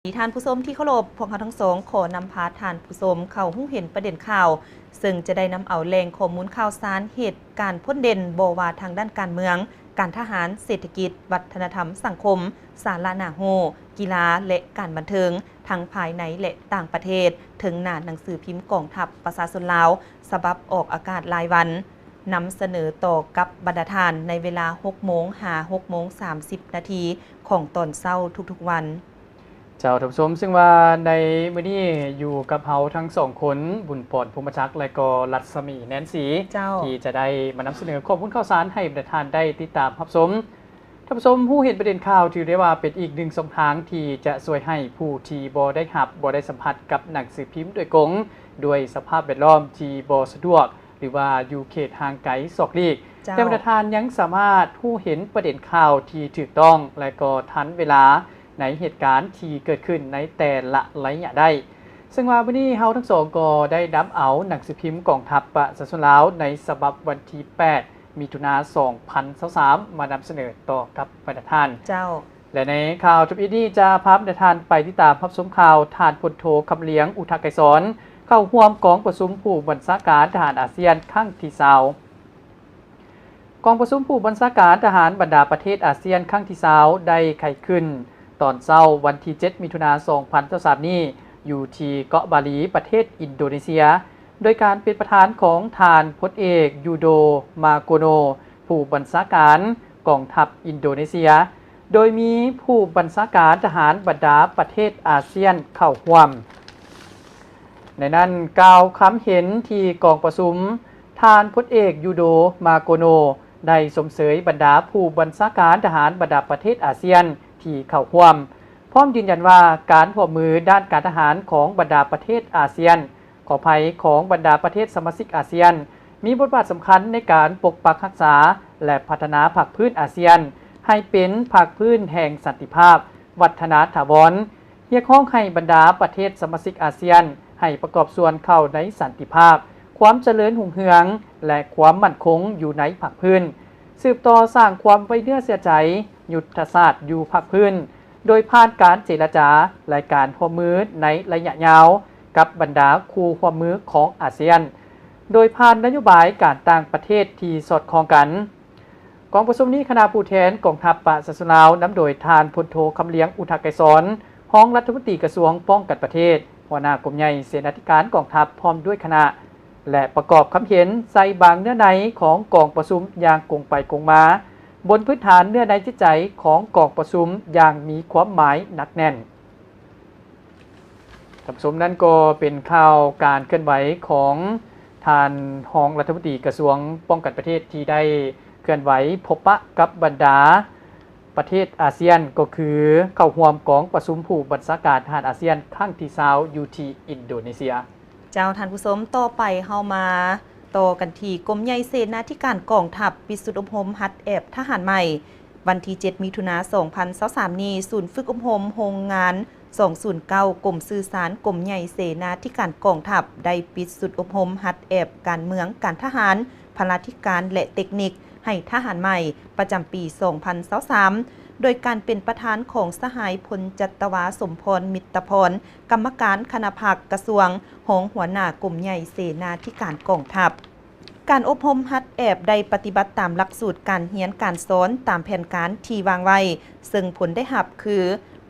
ທ່ານຜູ້ຊົມທີ່ເຄົາລົບ, ພວກເຮົາທັງສອງຂໍນຳພາທ່ານຜູ້ຊົມເຂົ້າຮູ້ເຫັນປະເດັນຂ່າວ, ເຊິ່ງຈະໄດ້ນຳເອົາແຫຼ່ງຂໍ້ມູນຂ່າວສານ, ເຫດການພົ້ນເດັ່ນ, ບໍ່ວ່າທາງດ້ານການເມືອງ, ການທະຫານ, ເສດຖະກິດ, ວັດທະນະທຳ, ສັງຄົມ, ສາລະໜ້າຮູ້, ກິລາ ແລະ ການບັນເທີງ, ທັງພາຍໃນ ແລະ ຕ່າງປະເທດ, ເທິງໜ້າໜັງສືພິມກອງທັບປະຊາຊົນລາວ, ສະບັບອອກອາກາດລາຍວັນ. ນຳສະເໜີຕໍ່ກັບບັນດາທ່ານໃນເວລາຫົກໂມງຫາຫົກໂມງສາມສິບນາທີຂອງຕອນເຊົ້າທຸກໆວັນ. ເຈົ້າ ທ່ານຜູ້ຊົມ, ເຊິ່ງວ່າໃນມື້ນີ້ຢູ່ກັບເຮົາທັງສອງຄົນ, ບຸນປອນ ພົມມະຈັກ ແລະ ກໍລັດສະໝີ ແໜນສີ ເຈົ້າ ທີ່ຈະໄດ້ມານຳສະເໜີຂໍ້ມູນຂ່າວສານໃຫ້ບັນດາທ່ານໄດ້ຕິດຕາມຮັບຊົມ. ທ່ານຜູ້ຊົມ, ຮູ້ເຫັນປະເດັນຂ່າວ ຖືໄດ້ວ່າເປັນອີກໜຶ່ງຊ່ອງທາງທີ່ຈະຊ່ວຍໃຫ້ຜູ້ທີ່ບໍ່ໄດ້ຮັບ, ບໍ່ໄດ້ສຳຜັດກັບໜັງສືພິມໂດຍກົງ, ດ້ວຍສະພາບແວດລ້ອມທີ່ບໍ່ສະດວກ ຫຼືວ່າຢູ່ເຂດຫ່າງໄກສອກຫຼີກ, ເຈົ້າ ແຕ່ບັນດາທ່ານຍັງສາມາດຮູ້ເຫັນປະເດັນຂ່າວທີ່ຖືກຕ້ອງ ແລະ ກໍທັນເວລາໃນເຫດການທີ່ເກີດຂຶ້ນໃນແຕ່ລະໄລຍະໄດ້. ເຊິ່ງວ່າມື້ນີ້ເຮົາທັງສອງກໍໄດ້ນຳເອົາໜັງສືພິມກອງທັບປະຊາຊົນລາວ ໃນສະບັບວັນທີແປດ ມິຖຸນາ ສອງພັນຊາວສາມ ມານຳສະເໜີຕໍ່ກັບບັນດາທ່ານ. ເຈົ້າ. ແລະ ໃນຂ່າວທຳອິດນີ້ຈະພາບັນດາທ່ານໄປຕິດຕາມຮັບຊົມຂ່າວ ທ່ານພົນໂທ ຄຳລຽງ ອຸທະໄກສອນ ເຂົ້າຮ່ວມກອງປະຊຸມຜູ້ບັນຊາການທະຫານອາຊຽນຄັ້ງທີຊາວ. ກອງປະຊຸມຜູ້ບັນຊາການທະຫານບັນດາປະເທດອາຊຽນຄັ້ງທີຊາວ ໄດ້ໄຂຂຶ້ນຕອນເຊົ້າວັນທີເຈັດ ມິຖຸນາ ສອງພັນຊາວສາມນີ້ ຢູ່ທີ່ເກາະບາລີ ປະເທດອິນໂດເນເຊຍ, ໂດຍການເປັນປະທານຂອງທ່ານພົນເອກ ຢູໂດ ມາໂກໂນ ຜູ້ບັນຊາການກອງທັບອິນໂດເນເຊຍ, ໂດຍມີຜູ້ບັນຊາການທະຫານບັນດາປະເທດອາຊຽນເຂົ້າຮ່ວມ. ໃນນັ້ນກ່າວຄຳເຫັນທີ່ກອງປະຊຸມ, ທ່ານພົນເອກ ຢູໂດ ມາໂກໂນ ໄດ້ຊົມເຊີຍບັນດາຜູ້ບັນຊາການທະຫານບັນດາປະເທດອາຊຽນທີ່ເຂົ້າຮ່ວມ, ພ້ອມຢືນຢັນວ່າການຮ່ວມມືດ້ານການທະຫານຂອງບັນດາປະເທດອາຊຽນ ຂໍອະໄພ, ຂອງບັນດາປະເທດສະມາຊິກອາຊຽນ ມີບົດບາດສຳຄັນໃນການປົກປັກຮັກສາ ແລະ ພັດທະນາພາກພື້ນອາຊຽນໃຫ້ເປັນພາກພື້ນແຫ່ງສັນຕິພາບ, ວັດທະນາຖາວອນ, ຮຽກຮ້ອງໃຫ້ບັນດາປະເທດສະມາຊິກອາຊຽນໃຫ້ປະກອບສ່ວນເຂົ້າໃນສັນຕິພາບ, ຄວາມຈະເລີນຮຸ່ງເຮືອງ ແລະ ຄວາມໝັ້ນຄົງຢູ່ໃນພາກພື້ນ, ສືບຕໍ່ສ້າງຄວາມໄວ້ເນື້ອເຊື່ອໃຈ, ຍຸດທະສາດຢູ່ພາກພື້ນ, ໂດຍຜ່ານການເຈລະຈາ ແລະ ການຮ່ວມມືໃນໄລຍະຍາວກັບບັນດາຄູ່ຮ່ວມມືຂອງອາຊຽນ, ໂດຍຜ່ານນະໂຍບາຍການຕ່າງປະເທດທີ່ສອດຄ່ອງກັນ. ກອງປະຊຸມນີ້ ຄະນະຜູ້ແທນກອງທັບປະຊາຊົນລາວ ນຳໂດຍທ່ານ ພົນໂທ ຄຳລຽງ ອຸທະໄກສອນ ຮອງລັດຖະມົນຕີກະຊວງປ້ອງກັນປະເທດ, ຫົວໜ້າກົມໃຫຍ່ເສນາທິການກອງທັບ ພ້ອມດ້ວຍຄະນະ ແລະ ປະກອບຄຳເຫັນໃສ່ບາງເນື້ອໃນຂອງກອງປະຊຸມຢ່າງກົງໄປກົງມາ, ບົນພື້ນຖານເນື້ອໃນຈິດໃຈຂອງກອງປະຊຸມຢ່າງມີຄວາມໝາຍໜັກແໜ້ນ. ທ່ານຜູ້ຊົມ, ນັ້ນກໍເປັນຂ່າວການເຄື່ອນໄຫວຂອງທ່ານຮອງລັດຖະມົນຕີກະຊວງປ້ອງກັນປະເທດ ທີ່ໄດ້ເຄື່ອນໄຫວພົບປະກັບບັນດາປະເທດອາຊຽນ, ກໍຄືເຂົ້າຮ່ວມກອງປະຊຸມຜູ້ບັນຊາການທະຫານອາຊຽນຄັ້ງທີຊາວ ຢູ່ທີ່ອິນໂດເນເຊຍ. ເຈົ້າ ທ່ານຜູ້ຊົມ, ຕໍ່ໄປເຮົາມາຕໍ່ກັນທີ່ ກົມໃຫຍ່ເສນາທິການກອງທັບ ປິດຊຸດອົບຮົມຫັດແອບທະຫານໃໝ່. ວັນທີເຈັດ ມິຖຸນາ ສອງພັນຊາວສາມນີ້, ສູນຝຶກອົບຮົມໂຮງງານສອງສູນເກົ້າ ກົມສື່ສານ ກົມໃຫຍ່ເສນາທິການກອງທັບ ໄດ້ປິດຊຸດອົບຮົມຫັດແອບການເມືອງ, ການທະຫານ, ພະລາທິການ ແລະ ເຕັກນິກ ໃຫ້ທະຫານໃໝ່ ປະຈຳປີສອງພັນຊາວສາມ ໂດຍການເປັນປະທານຂອງສະຫາຍ ພົນຈັດຕະວາ ສົມພອນ ມິດຕະພອນ ກຳມະການຄະນະພັກກະຊວງ, ຮອງຫົວໜ້າກົມໃຫຍ່ເສນາທິການກອງທັບ. ການອົບຮົມຫັດແອບໄດ້ປະຕິບັດຕາມຫຼັກສູດການຮຽນການສອນຕາມແຜນການທີ່ວາງໄວ້, ເຊິ່ງຜົນໄດ້ຮັບຄື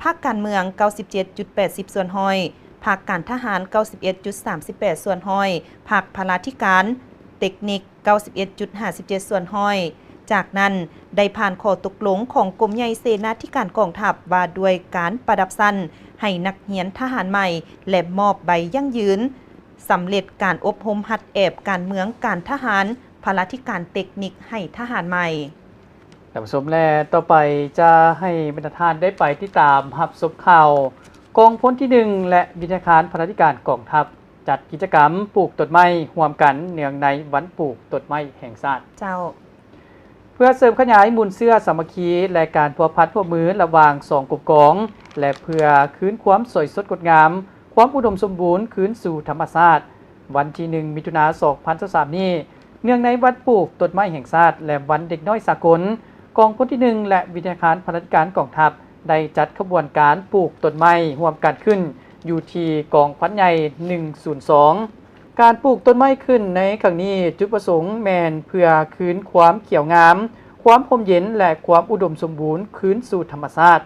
ພາກການເມືອງ ເກົ້າສິບເຈັດຈຸດແປດສິບສ່ວນຮ້ອຍ, ພາກການທະຫານ ເກົ້າສິບເອັດຈຸດສາມສິບແປດສ່ວນຮ້ອຍ, ພາກພະລາທິການ, ເຕັກນິກ ເກົ້າສິບເອັດຈຸດຫ້າສິບເຈັດສ່ວນຮ້ອຍ. ຈາກນັ້ນ ໄດ້ຜ່ານຂໍ້ຕົກລົງຂອງກົມໃຫຍ່ເສນາທິການກອງທັບ ວ່າດ້ວຍການປະດັບຊັ້ນໃຫ້ນັກຮຽນທະຫານໃໝ່ ແລະ ມອບໃບຢັ້ງຢືນສຳເລັດການອົບຮົມຫັດແອບການເມືອງ, ການທະຫານ, ພະລາທິການ, ເຕັກນິກໃຫ້ທະຫານໃໝ່. ທ່ານຜູ້ຊົມ ແລະ ຕໍ່ໄປຈະໃຫ້ບັນດາທ່ານໄດ້ໄປຕິດຕາມຮັບຊົມຂ່າວ ກອງພົນທີໜຶ່ງ ແລະ ວິທະຍາຄານພະລາທິການກອງທັບ ຈັດກິດຈະກຳປູກຕົ້ນໄມ້ຮ່ວມກັນເນື່ອງໃນວັນປູກຕົ້ນໄມ້ແຫ່ງຊາດ. ເຈົ້າ. ເພື່ອເສີມຂະຫຍາຍມູນເຊື້ອສາມັກຄີ ແລະ ການພົວພັນຮ່ວມມືລະຫວ່າງສອງກົມກອງ ແລະ ເພື່ອຄືນຄວາມສວຍສົດງົດງາມ, ຄວາມອຸດົມສົມບູນຄືນສູ່ທຳມະຊາດ, ວັນທີໜຶ່ງ ມິຖຸນາ ສອງພັນຊາວສາມນີ້, ເນື່ອງໃນວັນປູກຕົ້ນໄມ້ແຫ່ງຊາດ ແລະ ວັນເດັກນ້ອຍສາກົນ, ກອງພົນທີໜຶ່ງ ແລະ ວິທະຍາຄານພະລາທິການກອງທັບ ໄດ້ຈັດຂະບວນການປູກຕົ້ນໄມ້ຮ່ວມກັນຂຶ້ນ ຢູ່ທີ່ກອງພັນໃຫຍ່ ໜຶ່ງສູນສອງ. ການປູກຕົ້ນໄມ້ຂຶ້ນໃນຄັ້ງນີ້ ຈຸດປະສົງແມ່ນເພື່ອຄືນຄວາມຂຽວງາມ, ຄວາມຮົ່ມເຢັນ ແລະ ຄວາມອຸດົມສົມບູນຄືນສູ່ທຳມະຊາດ,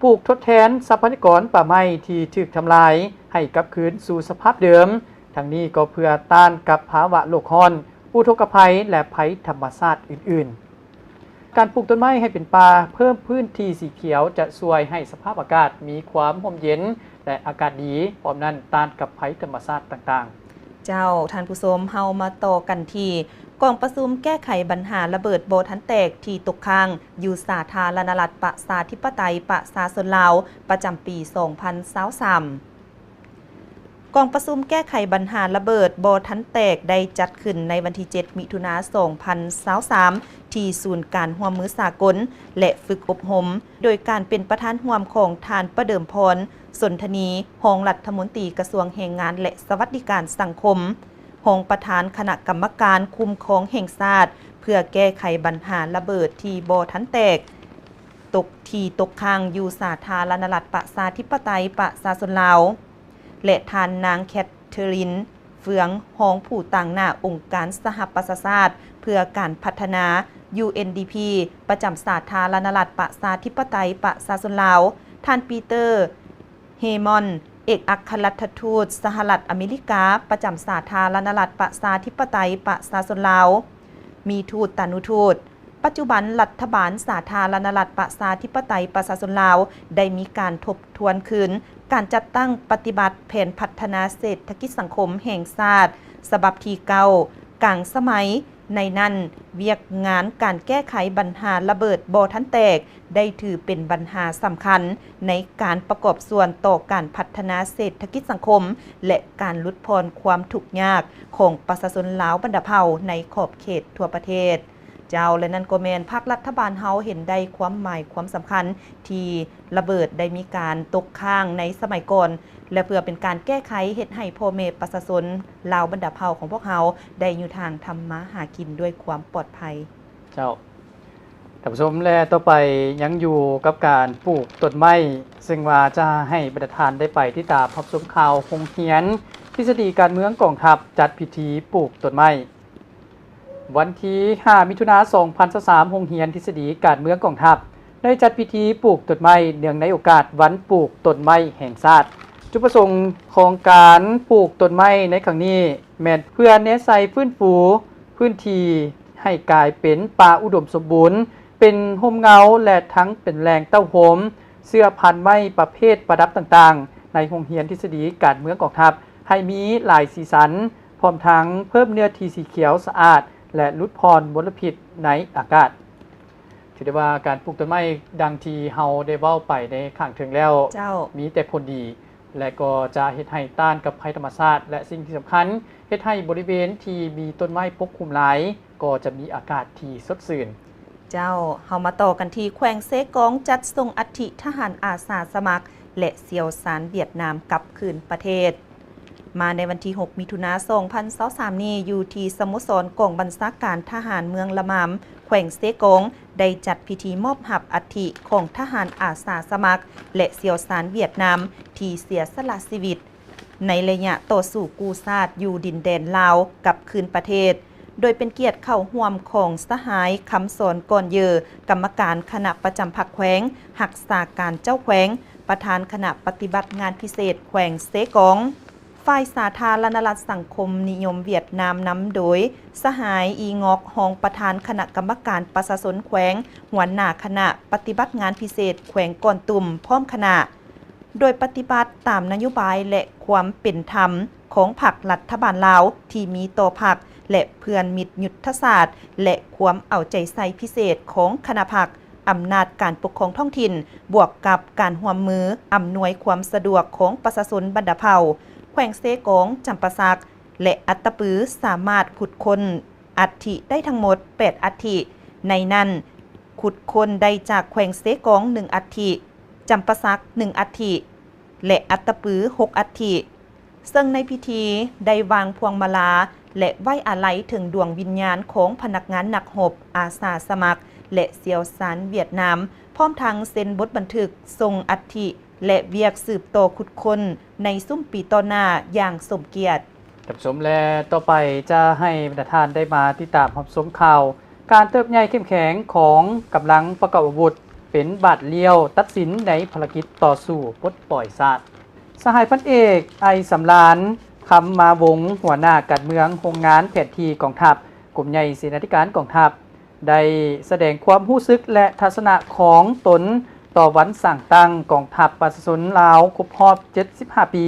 ປູກທົດແທນຊັບພະຍາກອນປ່າໄມ້ທີ່ຖືກທຳລາຍໃຫ້ກັບຄືນສູ່ສະພາບເດີມ, ທັງນີ້ກໍເພື່ອຕ້ານກັບພາວະໂລກຮ້ອນ, ອຸທົກກະໄພ ແລະ ໄພທຳມະຊາດອື່ນໆ. ການປູກຕົ້ນໄມ້ໃຫ້ເປັນປ່າເພີ່ມພື້ນທີ່ສີຂຽວຈະຊ່ວຍໃຫ້ສະພາບອາກາດມີຄວາມຮົ່ມເຢັນ ແລະ ອາກາດດີ, ພ້ອມນັ້ນຕ້ານກັບໄພທຳມະຊາດຕ່າງໆ. ເຈົ້າ, ທ່ານຜູ້ຊົມ, ເຮົາມາຕໍ່ກັນທີ່ກອງປະຊຸມແກ້ໄຂບັນຫາລະເບີດບໍ່ທັນແຕກທີ່ຕົກຄ້າງຢູ່ສາທາລະນະລັດປະຊາທິປະໄຕປະຊາຊົນລາວ ປະຈຳປີສອງພັນຊາວສາມ. ກອງປະຊຸມແກ້ໄຂບັນຫາລະເບີດບໍ່ທັນແຕກໄດ້ຈັດຂຶ້ນໃນວັນທີເຈັດ ມິຖຸນາ ສອງພັນຊາວສາມ ທີ່ສູນການຮ່ວມມືສາກົນ ແລະ ຝຶກອົບຮົມ ໂດຍການເປັນປະທານຮ່ວມຂອງທ່ານ ປະເດີມພອນ ສົນທະນີ ຮອງລັດຖະມົນຕີກະຊວງແຮງງານ ແລະ ສະຫວັດດີການສັງຄົມ, ຮອງປະທານຄະນະກຳມະການຄຸ້ມຄອງແຫ່ງຊາດ ເພື່ອແກ້ໄຂບັນຫາລະເບີດທີ່ບໍ່ທັນແຕກ ຕົກ ທີ່ຕົກຄ້າງຢູ່ສາທາລະນະລັດປະຊາທິປະໄຕປະຊາຊົນລາວ ແລະ ທ່ານນາງ ແຄທເທີລິນ ເຟືອງ ຮອງຜູ້ຕາງໜ້າອົງການສະຫະປະຊາຊາດເພື່ອການພັດທະນາ ຢູເອັນດີພີ ປະຈຳສາທາລະນະລັດປະຊາທິປະໄຕປະຊາຊົນລາວ, ທ່ານ ປີເຕີ ເຮມອນ ເອກອັກຄະລັດຖະທູດສະຫະລັດອາເມລິກາປະຈຳສາທາລະນະລັດປະຊາທິປະໄຕປະຊາຊົນລາວ. ມີທູດຕານຸທູດ. ປັດຈຸບັນລັດຖະບານສາທາລະນະລັດປະຊາທິປະໄຕປະຊາຊົນລາວ ໄດ້ມີການທົບທວນຄືນການຈັດຕັ້ງປະຕິບັດແຜນພັດທະນາເສດຖະກິດສັງຄົມແຫ່ງຊາດ ສະບັບທີເກົ້າ ກາງສະໄໝ. ໃນນັ້ນ, ວຽກງານການແກ້ໄຂບັນຫາລະເບີດບໍ່ທັນແຕກ ໄດ້ຖືເປັນບັນຫາສຳຄັນໃນການປະກອບສ່ວນຕໍ່ການພັດທະນາເສດຖະກິດສັງຄົມ ແລະ ການຫຼຸດຜ່ອນຄວາມທຸກຍາກຂອງປະຊາຊົນລາວບັນດາເຜົ່າໃນຂອບເຂດທົ່ວປະເທດ. ເຈົ້າ, ແລະ ນັ້ນກໍແມ່ນພາກລັດຖະບານເຮົາເຫັນໄດ້ຄວາມໝາຍຄວາມສຳຄັນທີ່ລະເບີດໄດ້ມີການຕົກຄ້າງໃນສະໄໝກ່ອນ ແລະ ເພື່ອເປັນການແກ້ໄຂເຮັດໃຫ້ພໍ່ແມ່ປະຊາຊົນລາວບັນດາເຜົ່າຂອງພວກເຮົາໄດ້ຢູ່ທາງທຳມາຫາກິນດ້ວຍຄວາມປອດໄພ. ເຈົ້າ. ທ່ານຜູ້ຊົມ ແລະ ຕໍ່ໄປຍັງຢູ່ກັບການປູກຕົ້ນໄມ້, ເຊິ່ງວ່າຈະໃຫ້ບັນດາທ່ານໄດ້ໄປຕິດຕາມຮັບຊົມຂ່າວໂຮງຮຽນທິດສະດີການເມືອງກອງທັບຈັດພິທີປູກຕົ້ນໄມ້. ວັນທີຫ້າ ມິຖຸນາ ສອງພັນຊາວສາມ, ໂຮງຮຽນທິດສະດີການເມືອງກອງທັບໄດ້ຈັດພິທີປູກຕົ້ນໄມ້ເນື່ອງໃນໂອກາດວັນປູກຕົ້ນໄມ້ແຫ່ງຊາດ. ຈຸດປະສົງຂອງການປູກຕົ້ນໄມ້ໃນຄັ້ງນີ້ແມ່ນເພື່ອແນໃສ່ຟື້ນຟູພື້ນທີ່ ໃຫ້ກາຍເປັນປ່າອຸດົມສົມບູນ, ເປັນຮົ່ມເງົາ ແລະ ທັງເປັນແຫຼ່ງເຕົ້າໂຮມເຊື້ອພັນໄມ້ປະເພດປະດັບຕ່າງໆ ໃນໂຮງຮຽນທິດສະດີການເມືອງກອງທັບ ໃຫ້ມີຫຼາຍສີສັນ, ພ້ອມທັງເພີ່ມເນື້ອທີ່ສີຂຽວສະອາດ ແລະ ຫຼຸດຜ່ອນມົນລະພິດໃນອາກາດ. ຖືໄດ້ວ່າການປູກຕົ້ນໄມ້ ດັ່ງທີ່ເຮົາໄດ້ເວົ້າໄປໃນຂ້າງເທິງແລ້ວ, ເຈົ້າ. ມີແຕ່ຜົນດີ ແລະ ກໍຈະເຮັດໃຫ້ຕ້ານກັບໄພທຳມະຊາດ ແລະ ສິ່ງທີ່ສຳຄັນ ເຮັດໃຫ້ບໍລິເວນທີ່ມີຕົ້ນໄມ້ປົກຄຸມຫຼາຍ ກໍຈະມີອາກາດທີ່ສົດຊື່ນ. ເຈົ້າ, ເຮົາມາຕໍ່ກັນທີ່ແຂວງເຊກອງ ຈັດສົ່ງອັດຖິທະຫານອາສາສະໝັກ ແລະ ຊ່ຽວຊານຫວຽດນາມກັບຄືນປະເທດ. ມາໃນວັນທີຫົກ ມິຖຸນາ ສອງພັນຊາວສາມນີ້, ຢູ່ທີ່ສະໂມສອນກອງບັນຊາການທະຫານເມືອງລະມາມ ແຂວງເຊກອງ ໄດ້ຈັດພິທີມອບຮັບອັດຖິຂອງທະຫານອາສາສະໝັກ ແລະ ຊ່ຽວຊານຫວຽດນາມ ທີ່ເສຍສະຫຼະຊີວິດໃນໄລຍະຕໍ່ສູ້ກູ້ຊາດຢູ່ດິນແດນລາວກັບຄືນປະເທດ, ໂດຍເປັນກຽດເຂົ້າຮ່ວມຂອງສະຫາຍ ຄຳສອນ ກ່ອນເຢີ ກຳມະການຄະນະປະຈຳພັກແຂວງ, ຮັກສາການເຈົ້າແຂວງ, ປະທານຄະນະປະຕິບັດງານພິເສດແຂວງເຊກອງ. ຝ່າຍສາທາລະນະລັດສັງຄົມນິຍົມຫວຽດນາມ ນຳໂດຍສະຫາຍ ອີງອກ ຮອງປະທານຄະນະກຳມະການປະຊາຊົນແຂວງ, ຫົວໜ້າຄະນະປະຕິບັດງານພິເສດແຂວງກ່ອນຕຸມ ພ້ອມຄະນະ, ໂດຍປະຕິບັດຕາມນະໂຍບາຍ ແລະ ຄວາມເປັນທຳຂອງພັກລັດຖະບານລາວທີ່ມີຕໍ່ພັກ ແລະ ເພື່ອນມິດຍຸດທະສາດ ແລະ ຄວາມເອົາໃຈໃສ່ພິເສດຂອງຄະນະພັກ, ອຳນາດການປົກຄອງທ້ອງຖິ່ນ ບວກກັບການຮ່ວມມືອຳນວຍຄວາມສະດວກຂອງປະຊາຊົນບັນດາເຜົ່າ, ແຂວງເຊກອງ, ຈຳປາສັກ ແລະ ອັດຕະປື ສາມາດຂຸດຄົ້ນອັດຖິໄດ້ທັງໝົດແປດອັດຖິ, ໃນນັ້ນຂຸດຄົ້ນໄດ້ຈາກແຂວງເຊກອງໜຶ່ງອັດຖິ, ຈຳປາສັກໜຶ່ງອັດຖິ ແລະ ອັດຕະປືຫົກອັດຖິ. ເຊິ່ງໃນພິທີໄດ້ວາງພວງມາລາ ແລະ ໄວ້ອາໄລເຖິງດວງວິນຍານຂອງພະນັກງານນັກຮົບ, ອາສາສະໝັກ ແລະ ຊ່ຽວຊານຫວຽດນາມ ພ້ອມທັງເຊັນບົດບັນທຶກສົ່ງອັດຖິ ແລະ ວຽກສືບຕໍ່ຂຸດຄົ້ນໃນຊຸມປີຕໍ່ໜ້າຢ່າງສົມກຽດ. ທ່ານຜູ້ຊົມ ແລະ ຕໍ່ໄປຈະໃຫ້ບັນດາທ່ານໄດ້ມາຕິດຕາມຮັບຊົມຂ່າວ ການເຕີບໃຫຍ່ເຂັ້ມແຂງຂອງກຳລັງປະກອບອາວຸດ ເປັນບາດລ້ຽວຕັດສິນໃນພາລະກິດຕໍ່ສູ້ປົດປ່ອຍຊາດ. ສະຫາຍພັນເອກ ໄອ ສຳລານ ຄຳມາວົງ ຫົວໜ້າການເມືອງໂຮງງານແຜນທີ່ກອງທັບ ກົມໃຫຍ່ເສນາທິການກອງທັບ ໄດ້ສະແດງຄວາມຮູ້ສຶກ ແລະ ທັດສະນະຂອງຕົນຕໍ່ວັນສ້າງຕັ້ງກອງທັບປະຊາຊົນລາວຄົບຮອບເຈັດສິບຫ້າປີ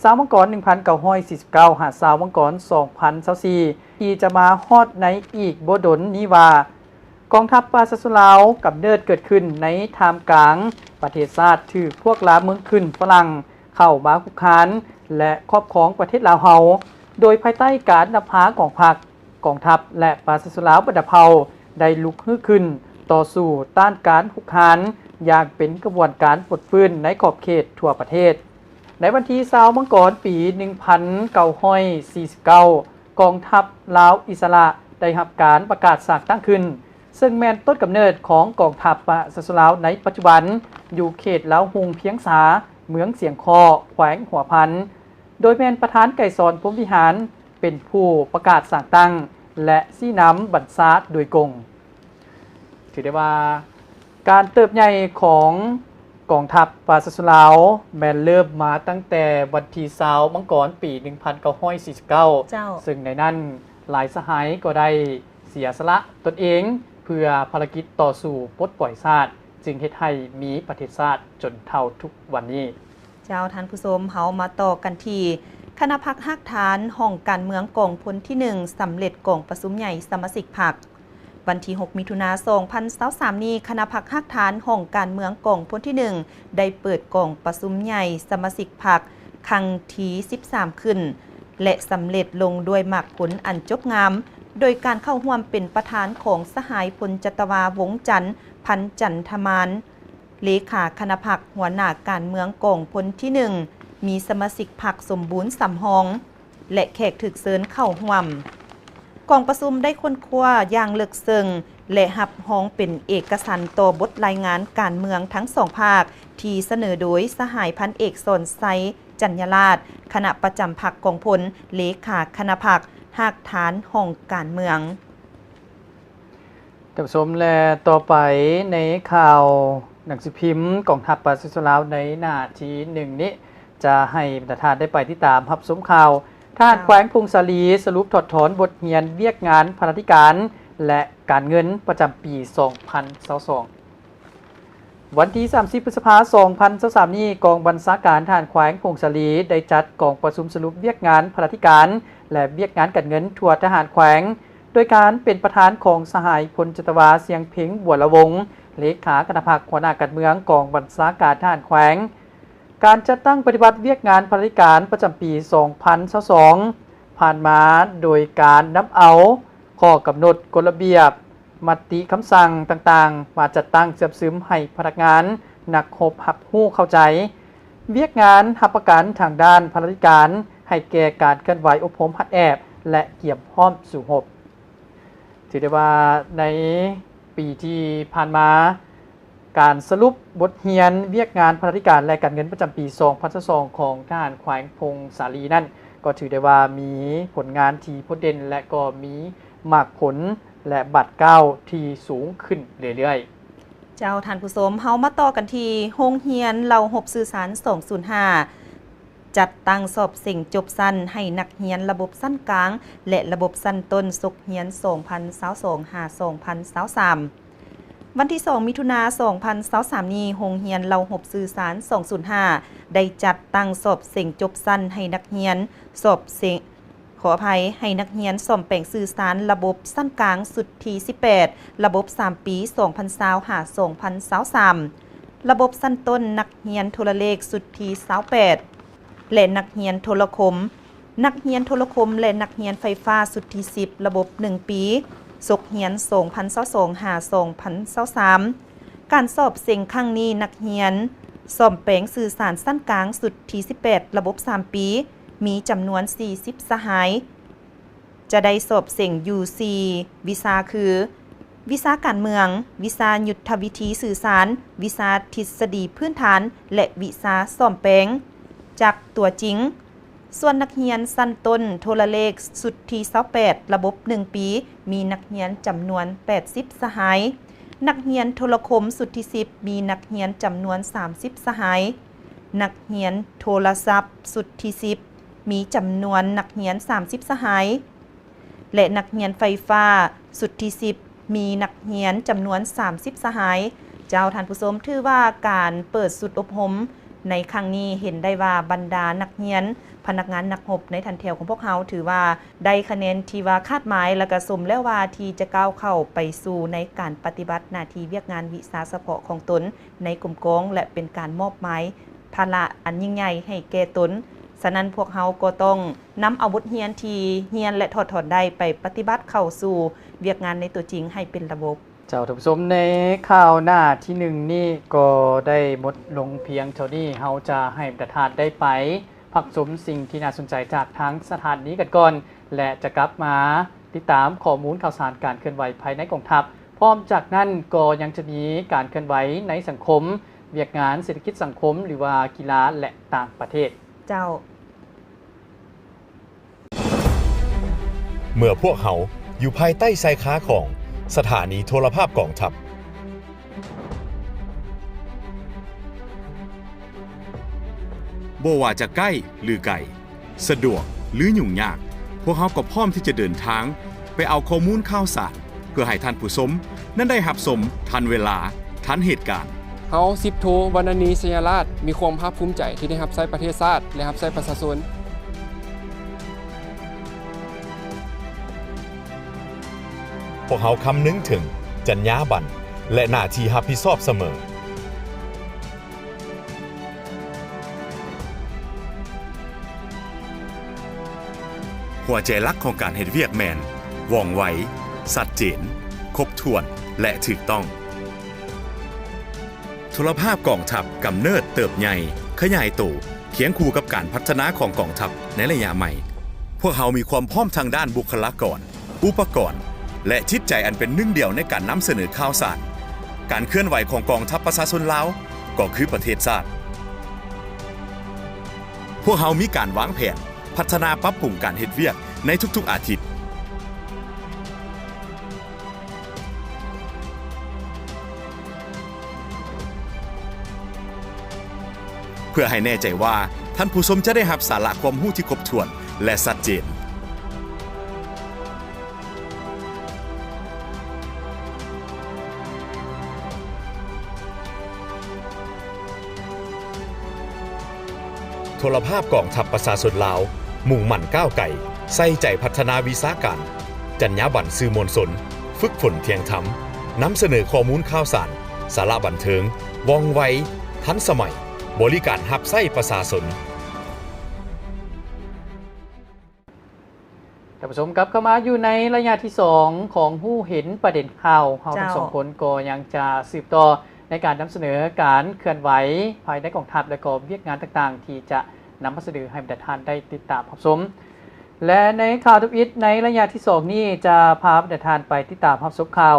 ຊາວມັງກອນ ໜຶ່ງພັນເກົ້າຮ້ອຍສີ່ສິບເກົ້າ ຫາ ຊາວມັງກອນ ສອງພັນຊາວສີ່ ທີ່ຈະມາຮອດໃນອີກບໍ່ດົນນີ້ວ່າ ກອງທັບປະຊາຊົນລາວກຳເນີດເກີດຂຶ້ນໃນທ່າມກາງປະເທດຊາດ ຖືກພວກລ່າເມືອງຂຶ້ນຝຣັ່ງເຂົ້າມາຄຸກຄານ ແລະ ຄອບຄອງປະເທດລາວເຮົາ ໂດຍພາຍໃຕ້ການນຳພາຂອງພັກ, ກອງທັບ ແລະ ປະຊາຊົນລາວບັນດາເຜົ່າ ໄດ້ລຸກຮືຂຶ້ນຕໍ່ສູ້ຕ້ານການຮຸກຮານຢ່າງເປັນຂະບວນການຟົດຟື້ນໃນຂອບເຂດທົ່ວປະເທດ. ໃນວັນທີຊາວມັງກອນ ປີໜຶ່ງພັນເກົ້າຮ້ອຍສີ່ສິບເກົ້າ ກອງທັບລາວອິດສະຫຼະໄດ້ຮັບການປະກາດສ້າງຕັ້ງຂຶ້ນ, ເຊິ່ງແມ່ນຕົ້ນກຳເນີດຂອງກອງທັບປະຊາຊົນລາວໃນປັດຈຸບັນ ຢູ່ເຂດລາວຮຸ່ງພຽງສາ, ເມືອງຊຽງຄໍ້, ແຂວງຫົວພັນ, ໂດຍແມ່ນປະທານໄກສອນ ພົມວິຫານ ເປັນຜູ້ປະກາດສ້າງຕັ້ງ ແລະ ຊີ້ນຳບັນຊາໂດຍກົງ. ຖືໄດ້ວ່າ ການເຕີບໃຫຍ່ຂອງກອງທັບປະຊາຊົນລາວ ແມ່ນເລີ່ມມາຕັ້ງແຕ່ວັນທີຊາວ ມັງກອນ ປີໜຶ່ງພັນເກົ້າຮ້ອຍສີ່ສິບເກົ້າ ເຈົ້າ ເຊິ່ງໃນນັ້ນຫຼາຍສະຫາຍກໍໄດ້ເສຍສະຫຼະຕົນເອງ ເພື່ອພາລະກິດຕໍ່ສູ້ປົດປ່ອຍຊາດ ຈຶ່ງເຮັດໃຫ້ມີປະເທດຊາດຈົນເທົ່າທຸກວັນນີ້. ເຈົ້າ ທ່ານຜູ້ຊົມ, ເຮົາມາຕໍ່ກັນທີ່ຄະນະພັກຮາກຖານຫ້ອງການເມືອງກອງພົນທີໜຶ່ງ ສຳເລັດກອງປະຊຸມໃຫຍ່ສະມາຊິກພັກ. ວັນທີຫົກ ມິຖຸນາ ສອງພັນຊາວສາມນີ້, ຄະນະພັກຮາກຖານຫ້ອງການເມືອງກອງພົນທີໜຶ່ງ ໄດ້ເປີດກອງປະຊຸມໃຫຍ່ສະມາຊິກພັກຄັ້ງທີສິບສາມຂຶ້ນ ແລະ ສຳເລັດລົງດ້ວຍໝາກຜົນອັນຈົບງາມ ໂດຍການເຂົ້າຮ່ວມເປັນປະທານຂອງສະຫາຍ ພົນຈັດຕະວາ ວົງຈັນ ພັນຈັນທະມານ ເລຂາຄະນະພັກ, ຫົວໜ້າການເມືອງກອງພົນທີໜຶ່ງ, ມີສະມາຊິກພັກສົມບູນສຳຮອງ ແລະ ແຂກຖືກເຊີນເຂົ້າຮ່ວມ. ກອງປະຊຸມໄດ້ຄົ້ນຄວ້າຢ່າງເລິກເຊິ່ງ ແລະ ຮັບຮອງເປັນເອກະສັນຕໍ່ບົດລາຍງານການເມືອງທັງສອງພາກ ທີ່ສະເໜີໂດຍສະຫາຍ ພັນເອກ ສອນໄຊ ຈັນຍະລາດ, ຄະນະປະຈຳພັກກອງພົນ, ເລຂາຄະນະພັກ, ຮາກຖານຫ້ອງການເມືອງ. ທ່ານຜູ້ຊົມ ແລະ ຕໍ່ໄປໃນຂ່າວໜັງສືພິມກອງທັບປະຊາຊົນລາວໃນໜ້າທີໜຶ່ງນີ້ ຈະໃຫ້ບັນດາທ່ານໄດ້ໄປຕິດຕາມຮັບຊົມຂ່າວ ທະຫານ ເຈົ້າ ແຂວງຜົ້ງສາລີສະຫຼຸບຖອດຖອນບົດຮຽນວຽກງານພັນລະທິການ ແລະ ການເງິນປະຈຳປີສອງພັນຊາວສອງ. ວັນທີສາມສິບ ພຶດສະພາ ສອງພັນຊາວສາມນີ້, ກອງບັນຊາການທະຫານແຂວງຜົ້ງສາລີ ໄດ້ຈັດກອງປະຊຸມສະຫຼຸບວຽກງານພັນລະທິການ ແລະ ວຽກງານການເງິນທົ່ວທະຫານແຂວງ ໂດຍການເປັນປະທານຂອງສະຫາຍ ພົນຈັດຕະວາ ຊຽງເພັງ ບົວລະວົງ ເລຂາຄະນະພັກ, ຫົວໜ້າການເມືອງກອງບັນຊາການທະຫານແຂວງ. ການຈັດຕັ້ງປະຕິບັດວຽກງານພັນລະທິການປະຈຳປີສອງພັນຊາວສອງ ຜ່ານມາໂດຍການນຳເອົາຂໍ້ກຳນົດ, ກົດລະບຽບ, ມະຕິຄຳສັ່ງຕ່າງໆ ມາຈັດຕັ້ງເຊື່ອມຊຶມໃຫ້ພະນັກງານ, ນັກຮົບຮັບຮູ້ເຂົ້າໃຈວຽກງານຮັບປະກັນທາງດ້ານພັນລະທິການ ໃຫ້ແກ່ການເຄື່ອນໄຫວອົບຮົມຫັດແອບ ແລະ ກຽມພ້ອມສູ້ຮົບ. ຖືໄດ້ວ່າໃນປີທີ່ຜ່ານມາ, ການສະຫຼຸບບົດຮຽນວຽກງານພັນລະທິການ ແລະ ການເງິນປະຈຳປີສອງພັນຊາວສອງ ຂອງທະຫານແຂວງຜົ້ງສາລີນັ້ນ ກໍຖືໄດ້ວ່າມີຜົນງານທີ່ໂດດເດັ່ນ ແລະ ກໍມີໝາກຜົນ ແລະ ບາດກ້າວທີ່ສູງຂຶ້ນເລື້ອຍໆ. ເຈົ້າ, ທ່ານຜູ້ຊົມ, ເຮົາມາຕໍ່ກັນທີ່ໂຮງຮຽນເຫຼົ່າຮົບສື່ສານສອງສູນຫ້າ ຈັດຕັ້ງສອບເສັງຈົບຊັ້ນໃຫ້ນັກຮຽນລະບົບຊັ້ນກາງ ແລະ ລະບົບຊັ້ນຕົ້ນ ສົກຮຽນສອງພັນຊາວສອງ ຫາ ສອງພັນຊາວສາມ. ວັນທີສອງ ມິຖຸນາ ສອງພັນຊາວສາມນີ້, ໂຮງຮຽນເຫຼົ່າຮົບສື່ສານສອງສູນຫ້າ ໄດ້ຈັດຕັ້ງສອບເສັງຈົບຊັ້ນໃຫ້ນັກຮຽນສອບເສັງ ຂໍອະໄພ, ໃຫ້ນັກຮຽນສ້ອມແປງສື່ສານລະບົບຊັ້ນກາງຊຸດທີສິບແປດ ລະບົບສາມປີ ສອງພັນຊາວ ຫາ ສອງພັນຊາວສາມ, ລະບົບຊັ້ນຕົ້ນນັກຮຽນໂທລະເລກຊຸດທີຊາວແປດ ແລະ ນັກຮຽນໂທລະຄົມ, ນັກຮຽນໂທລະຄົມ ແລະ ນັກຮຽນໄຟຟ້າຊຸດທີສິບ ລະບົບໜຶ່ງປີ ສົກຮຽນສອງພັນຊາວສອງ ຫາ ສອງພັນຊາວສາມ. ການສອບເສັງຄັ້ງນີ້, ນັກຮຽນສ້ອມແປງສື່ສານຊັ້ນກາງຊຸດທີສິບແປດ ລະບົບສາມປີ ມີຈຳນວນສີ່ສິບສະຫາຍ, ຈະໄດ້ສອບເສັງຢູ່ສີ່ວິຊາຄື ວິຊາການເມືອງ, ວິຊາຍຸດທະວິທີສື່ສານ, ວິຊາທິດສະດີພື້ນຖານ ແລະ ວິຊາສ້ອມແປງຈາກຕົວຈິງ. ສ່ວນນັກຮຽນຊັ້ນຕົ້ນໂທລະເລກຊຸດທີຊາວແປດ ລະບົບໜຶ່ງປີ ມີນັກຮຽນຈຳນວນແປດສິບສະຫາຍ, ນັກຮຽນໂທລະຄົມຊຸດທີສິບ ມີນັກຮຽນຈຳນວນສາມສິບສະຫາຍ, ນັກຮຽນໂທລະສັບຊຸດທີສິບ ມີຈຳນວນນັກຮຽນສາມສິບສະຫາຍ ແລະ ນັກຮຽນໄຟຟ້າຊຸດທີສິບ ມີນັກຮຽນຈຳນວນສາມສິບສະຫາຍ. ເຈົ້າ ທ່ານຜູ້ຊົມ, ຖືວ່າການເປີດຊຸດອົບຮົມໃນຄັ້ງນີ້ ເຫັນໄດ້ວ່າບັນດານັກຮຽນ, ພະນັກງານນັກຮົບໃນຖັນແຖວຂອງພວກເຮົາ ຖືວ່າໄດ້ຄະແນນທີ່ວ່າຄາດໝາຍ ແລະ ກະສົມແລ້ວວ່າທີ່ຈະກ້າວເຂົ້າໄປສູ່ໃນການປະຕິບັດໜ້າທີ່ວຽກງານວິຊາສະເພາະຂອງຕົນໃນກົມກອງ ແລະ ເປັນການມອບໝາຍພາລະອັນຍິ່ງໃຫຍ່ໃຫ້ແກ່ຕົນ. ສະນັ້ນ ພວກເຮົາກໍຕ້ອງ ນຳເອົາບົດຮຽນທີ່ຮຽນ ແລະ ຖອດຖອນໄດ້ໄປປະຕິບັດເຂົ້າສູ່ວຽກງານໃນຕົວຈິງໃຫ້ເປັນລະບົບ. ເຈົ້າ ທ່ານຜູ້ຊົມ, ໃນຂ່າວໜ້າທີໜຶ່ງນີ້ກໍໄດ້ໝົດລົງພຽງເທົ່ານີ້. ເຮົາຈະໃຫ້ບັນດາທ່ານໄດ້ໄປພັກຊົມສິ່ງທີ່ໜ້າສົນໃຈຈາກທາງສະຖານນີກັນກ່ອນ ແລະ ຈະກັບມາຕິດຕາມຂໍ້ມູນຂ່າວສານການເຄື່ອນໄຫວພາຍໃນກອງທັບ. ພ້ອມຈາກນັ້ນກໍຍັງຈະມີການເຄື່ອນໄຫວໃນສັງຄົມ, ວຽກງານເສດຖະກິດສັງຄົມ ຫຼືວ່າກິລາ ແລະ ຕ່າງປະເທດ. ເຈົ້າ. ເມື່ອພວກເຮົາຢູ່ພາຍໃຕ້ຊາຍຄາຂອງສະຖານີໂທລະພາບກອງທັບ, ບໍ່ວ່າຈະໃກ້ ຫຼື ໄກ, ສະດວກ ຫຼື ຫຍຸ້ງຍາກ, ພວກເຮົາກໍພ້ອມທີ່ຈະເດີນທາງໄປເອົາຂໍ້ມູນຂ່າວສານ ເພື່ອໃຫ້ທ່ານຜູ້ຊົມນັ້ນໄດ້ຮັບຊົມທັນເວລາ, ທັນເຫດການ. ເຮົາ ສິບໂທ ວັນນະນີ ໄຊຍະລາດ ມີຄວາມພາກພູມໃຈທີ່ໄດ້ຮັບໃຊ້ປະເທດຊາດ ແລະ ຮັບໃຊ້ປະຊາຊົນ. ພວກເຮົາຄຳນຶງເຖິງຈັນຍາບັນ ແລະ ໜ້າທີ່ຮັບຜິດຊອບສະເໝີ. ຫົວໃຈຫຼັກຂອງການເຮັດວຽກແມ່ນ ວ່ອງໄວ, ຊັດເຈນ, ຄົບຖ້ວນ ແລະ ຖືກຕ້ອງ. ໂທລະພາບກອງທັບກຳເນີດເຕີບໃຫຍ່, ຂະຫຍາຍໂຕ, ຄຽງຄູ່ກັບການພັດທະນາຂອງກອງທັບໃນໄລຍະໃໝ່. ພວກເຮົາມີຄວາມພ້ອມທາງດ້ານບຸກຄະລາກອນ, ອຸປະກອນ ແລະ ຈິດໃຈອັນເປັນໜຶ່ງດຽວໃນການນຳສະເໜີຂ່າວສານ. ການເຄື່ອນໄຫວຂອງກອງທັບປະຊາຊົນລາວ ກໍຄືປະເທດຊາດ. ພວກເຮົາມີການວາງແຜນພັດທະນາປັບປຸງການເຮັດວຽກໃນທຸກໆອາທິດ. ເພື່ອໃຫ້ແນ່ໃຈວ່າທ່ານຜູ້ຊົມຈະໄດ້ຮັບສາລະຄວາມຮູ້ທີ່ຄົບຖ້ວນ ແລະ ຊັດເຈນ. ໂທລະພາບກອງທັບປະຊາຊົນລາວ ມຸ່ງໝັ້ນກ້າວໄກ, ໃສ່ໃຈພັດທະນາວິຊາການ, ຈັນຍາບັນສື່ມວນຊົນ, ຝຶກຝົນທ່ຽງທຳ, ນຳສະເໜີຂໍ້ມູນຂ່າວສານ, ສາລະບັນເທີງ, ວ່ອງໄວ, ທັນສະໄໝ, ບໍລິການຮັບໃຊ້ປະຊາຊົນ. ທ່ານຜູ້ຊົມ ກັບເຂົ້າມາຢູ່ໃນໄລຍະທີສອງຂອງຮູ້ເຫັນປະເດັນຂ່າວ. ເຮົາທັງສອງຄົນກໍຍັງຈະສືບຕໍ່ໃນການນຳສະເໜີການເຄື່ອນໄຫວພາຍໃນກອງທັບ ແລະ ກໍວຽກງານຕ່າງໆ ທີ່ຈະນຳມາສະເໜີໃຫ້ບັນດາທ່ານໄດ້ຕິດຕາມຮັບຊົມ. ແລະ ໃນຂ່າວທຳອິດໃນໄລຍະທີສອງນີ້ ຈະພາບັນດາທ່ານໄປຕິດຕາມຮັບຊົມຂ່າວ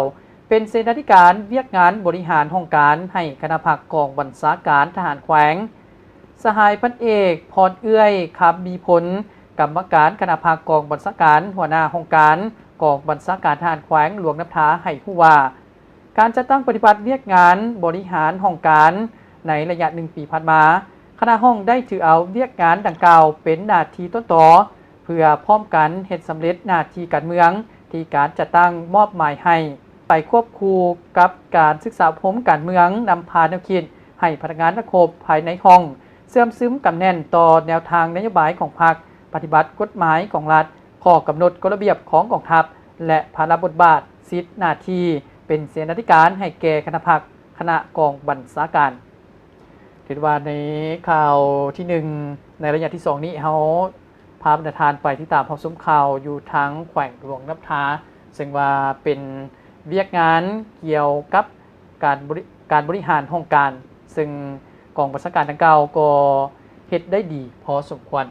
ເປັນເສນາທິການວຽກງານບໍລິຫານຫ້ອງການໃຫ້ຄະນະພັກກອງບັນຊາການທະຫານແຂວງ. ສະຫາຍພັນເອກ ພອນເອື້ອຍ ຄຳມີພົນ ກຳມະການຄະນະພັກກອງບັນຊາການ, ຫົວໜ້າຫ້ອງການກອງບັນຊາການທະຫານແຂວງຫຼວງນ້ຳທາ ໃຫ້ຮູ້ວ່າ ການຈັດຕັ້ງປະຕິບັດວຽກງານບໍລິຫານຫ້ອງການໃນໄລຍະໜຶ່ງປີຜ່ານມາ, ຄະນະຫ້ອງໄດ້ຖືເອົາວຽກງານດັ່ງກ່າວເປັນໜ້າທີ່ຕົ້ນຕໍ ເພື່ອພ້ອມກັນເຮັດສຳເລັດໜ້າທີ່ການເມືອງທີ່ການຈັດຕັ້ງມອບໝາຍໃຫ້, ໄປຄວບຄູ່ກັບການສຶກສາອົບຮົມການເມືອງ, ນຳພາແນວຄິດໃຫ້ພະນັກງານນັກຮົບພາຍໃນຫ້ອງເຊື່ອມຊຶມກຳແໜ້ນຕໍ່ແນວທາງນະໂຍບາຍຂອງພັກ, ປະຕິບັດກົດໝາຍຂອງລັດ, ຂໍ້ກຳນົດກົດລະບຽບຂອງກອງທັບ ແລະ ພາລະບົດບາດ, ສິດ, ໜ້າທີ່ເປັນເສນາທິການໃຫ້ແກ່ຄະນະພັກ, ຄະນະກອງບັນຊາການ. ຖືວ່າໃນຂ່າວທີໜຶ່ງ ໃນໄລຍະທີສອງນີ້ ເຮົາພາບັນດາທ່ານໄປຕິດຕາມຮັບຊົມຂ່າວຢູ່ທາງແຂວງຫຼວງນ້ຳທາ, ເຊິ່ງວ່າເປັນວຽກງານກ່ຽວກັບການບໍລິ ການບໍລິຫານຫ້ອງການ, ເຊິ່ງກອງບັນຊາການດັ່ງກ່າວກໍເຮັດໄດ້ດີພໍສົມຄວນ.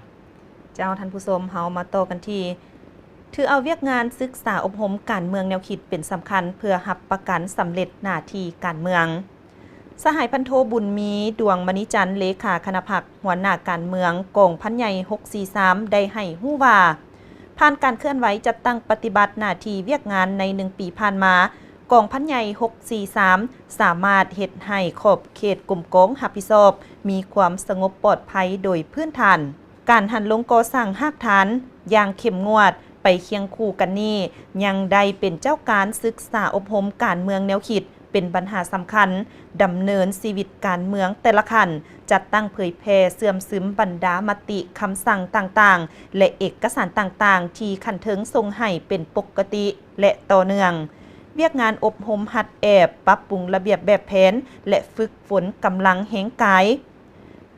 ເຈົ້າ ທ່ານຜູ້ຊົມ, ເຮົາມາຕໍ່ກັນທີ່ ຖືເອົາວຽກງານສຶກສາອົບຮົມການເມືອງແນວຄິດເປັນສຳຄັນ ເພື່ອຮັບປະກັນສຳເລັດໜ້າທີ່ການເມືອງ. ສະຫາຍພັນໂທ ບຸນມີ ດວງມະນີຈັນ ເລຂາຄະນະພັກ ຫົວໜ້າການເມືອງກອງພັນໃຫຍ່ຫົກສີ່ສາມ ໄດ້ໃຫ້ຮູ້ວ່າ, ຜ່ານການເຄື່ອນໄຫວຈັດຕັ້ງປະຕິບັດໜ້າທີ່ວຽກງານໃນໜຶ່ງປີຜ່ານມາ, ກອງພັນໃຫຍ່ຫົກສີ່ສາມ ສາມາດເຮັດໃຫ້ຂອບເຂດກົມກອງຮັບຜິດຊອບມີຄວາມສະຫງົບປອດໄພໂດຍພື້ນຖານ. ການຫັນລົງກໍ່ສ້າງຮາກຖານຢ່າງເຂັ້ມງວດ, ໄປຄຽງຄູ່ກັນນີ້ ຍັງໄດ້ເປັນເຈົ້າການສຶກສາອົບຮົມການເມືອງແນວຄິດ ເປັນບັນຫາສຳຄັນ, ດຳເນີນຊີວິດການເມືອງແຕ່ລະຂັ້ນ, ຈັດຕັ້ງເຜີຍແຜ່ເຊື່ອມຊຶມບັນດາມະຕິຄຳສັ່ງຕ່າງໆ ແລະ ເອກະສານຕ່າງໆ ທີ່ຂັ້ນເທິງສົ່ງໃຫ້ເປັນປົກກະຕິ ແລະ ຕໍ່ເນື່ອງ. ວຽກງານອົບຮົມຫັດແອບ, ປັບປຸງລະບຽບແບບແຜນ ແລະ ຝຶກຝົນກຳລັງແຮງກາຍ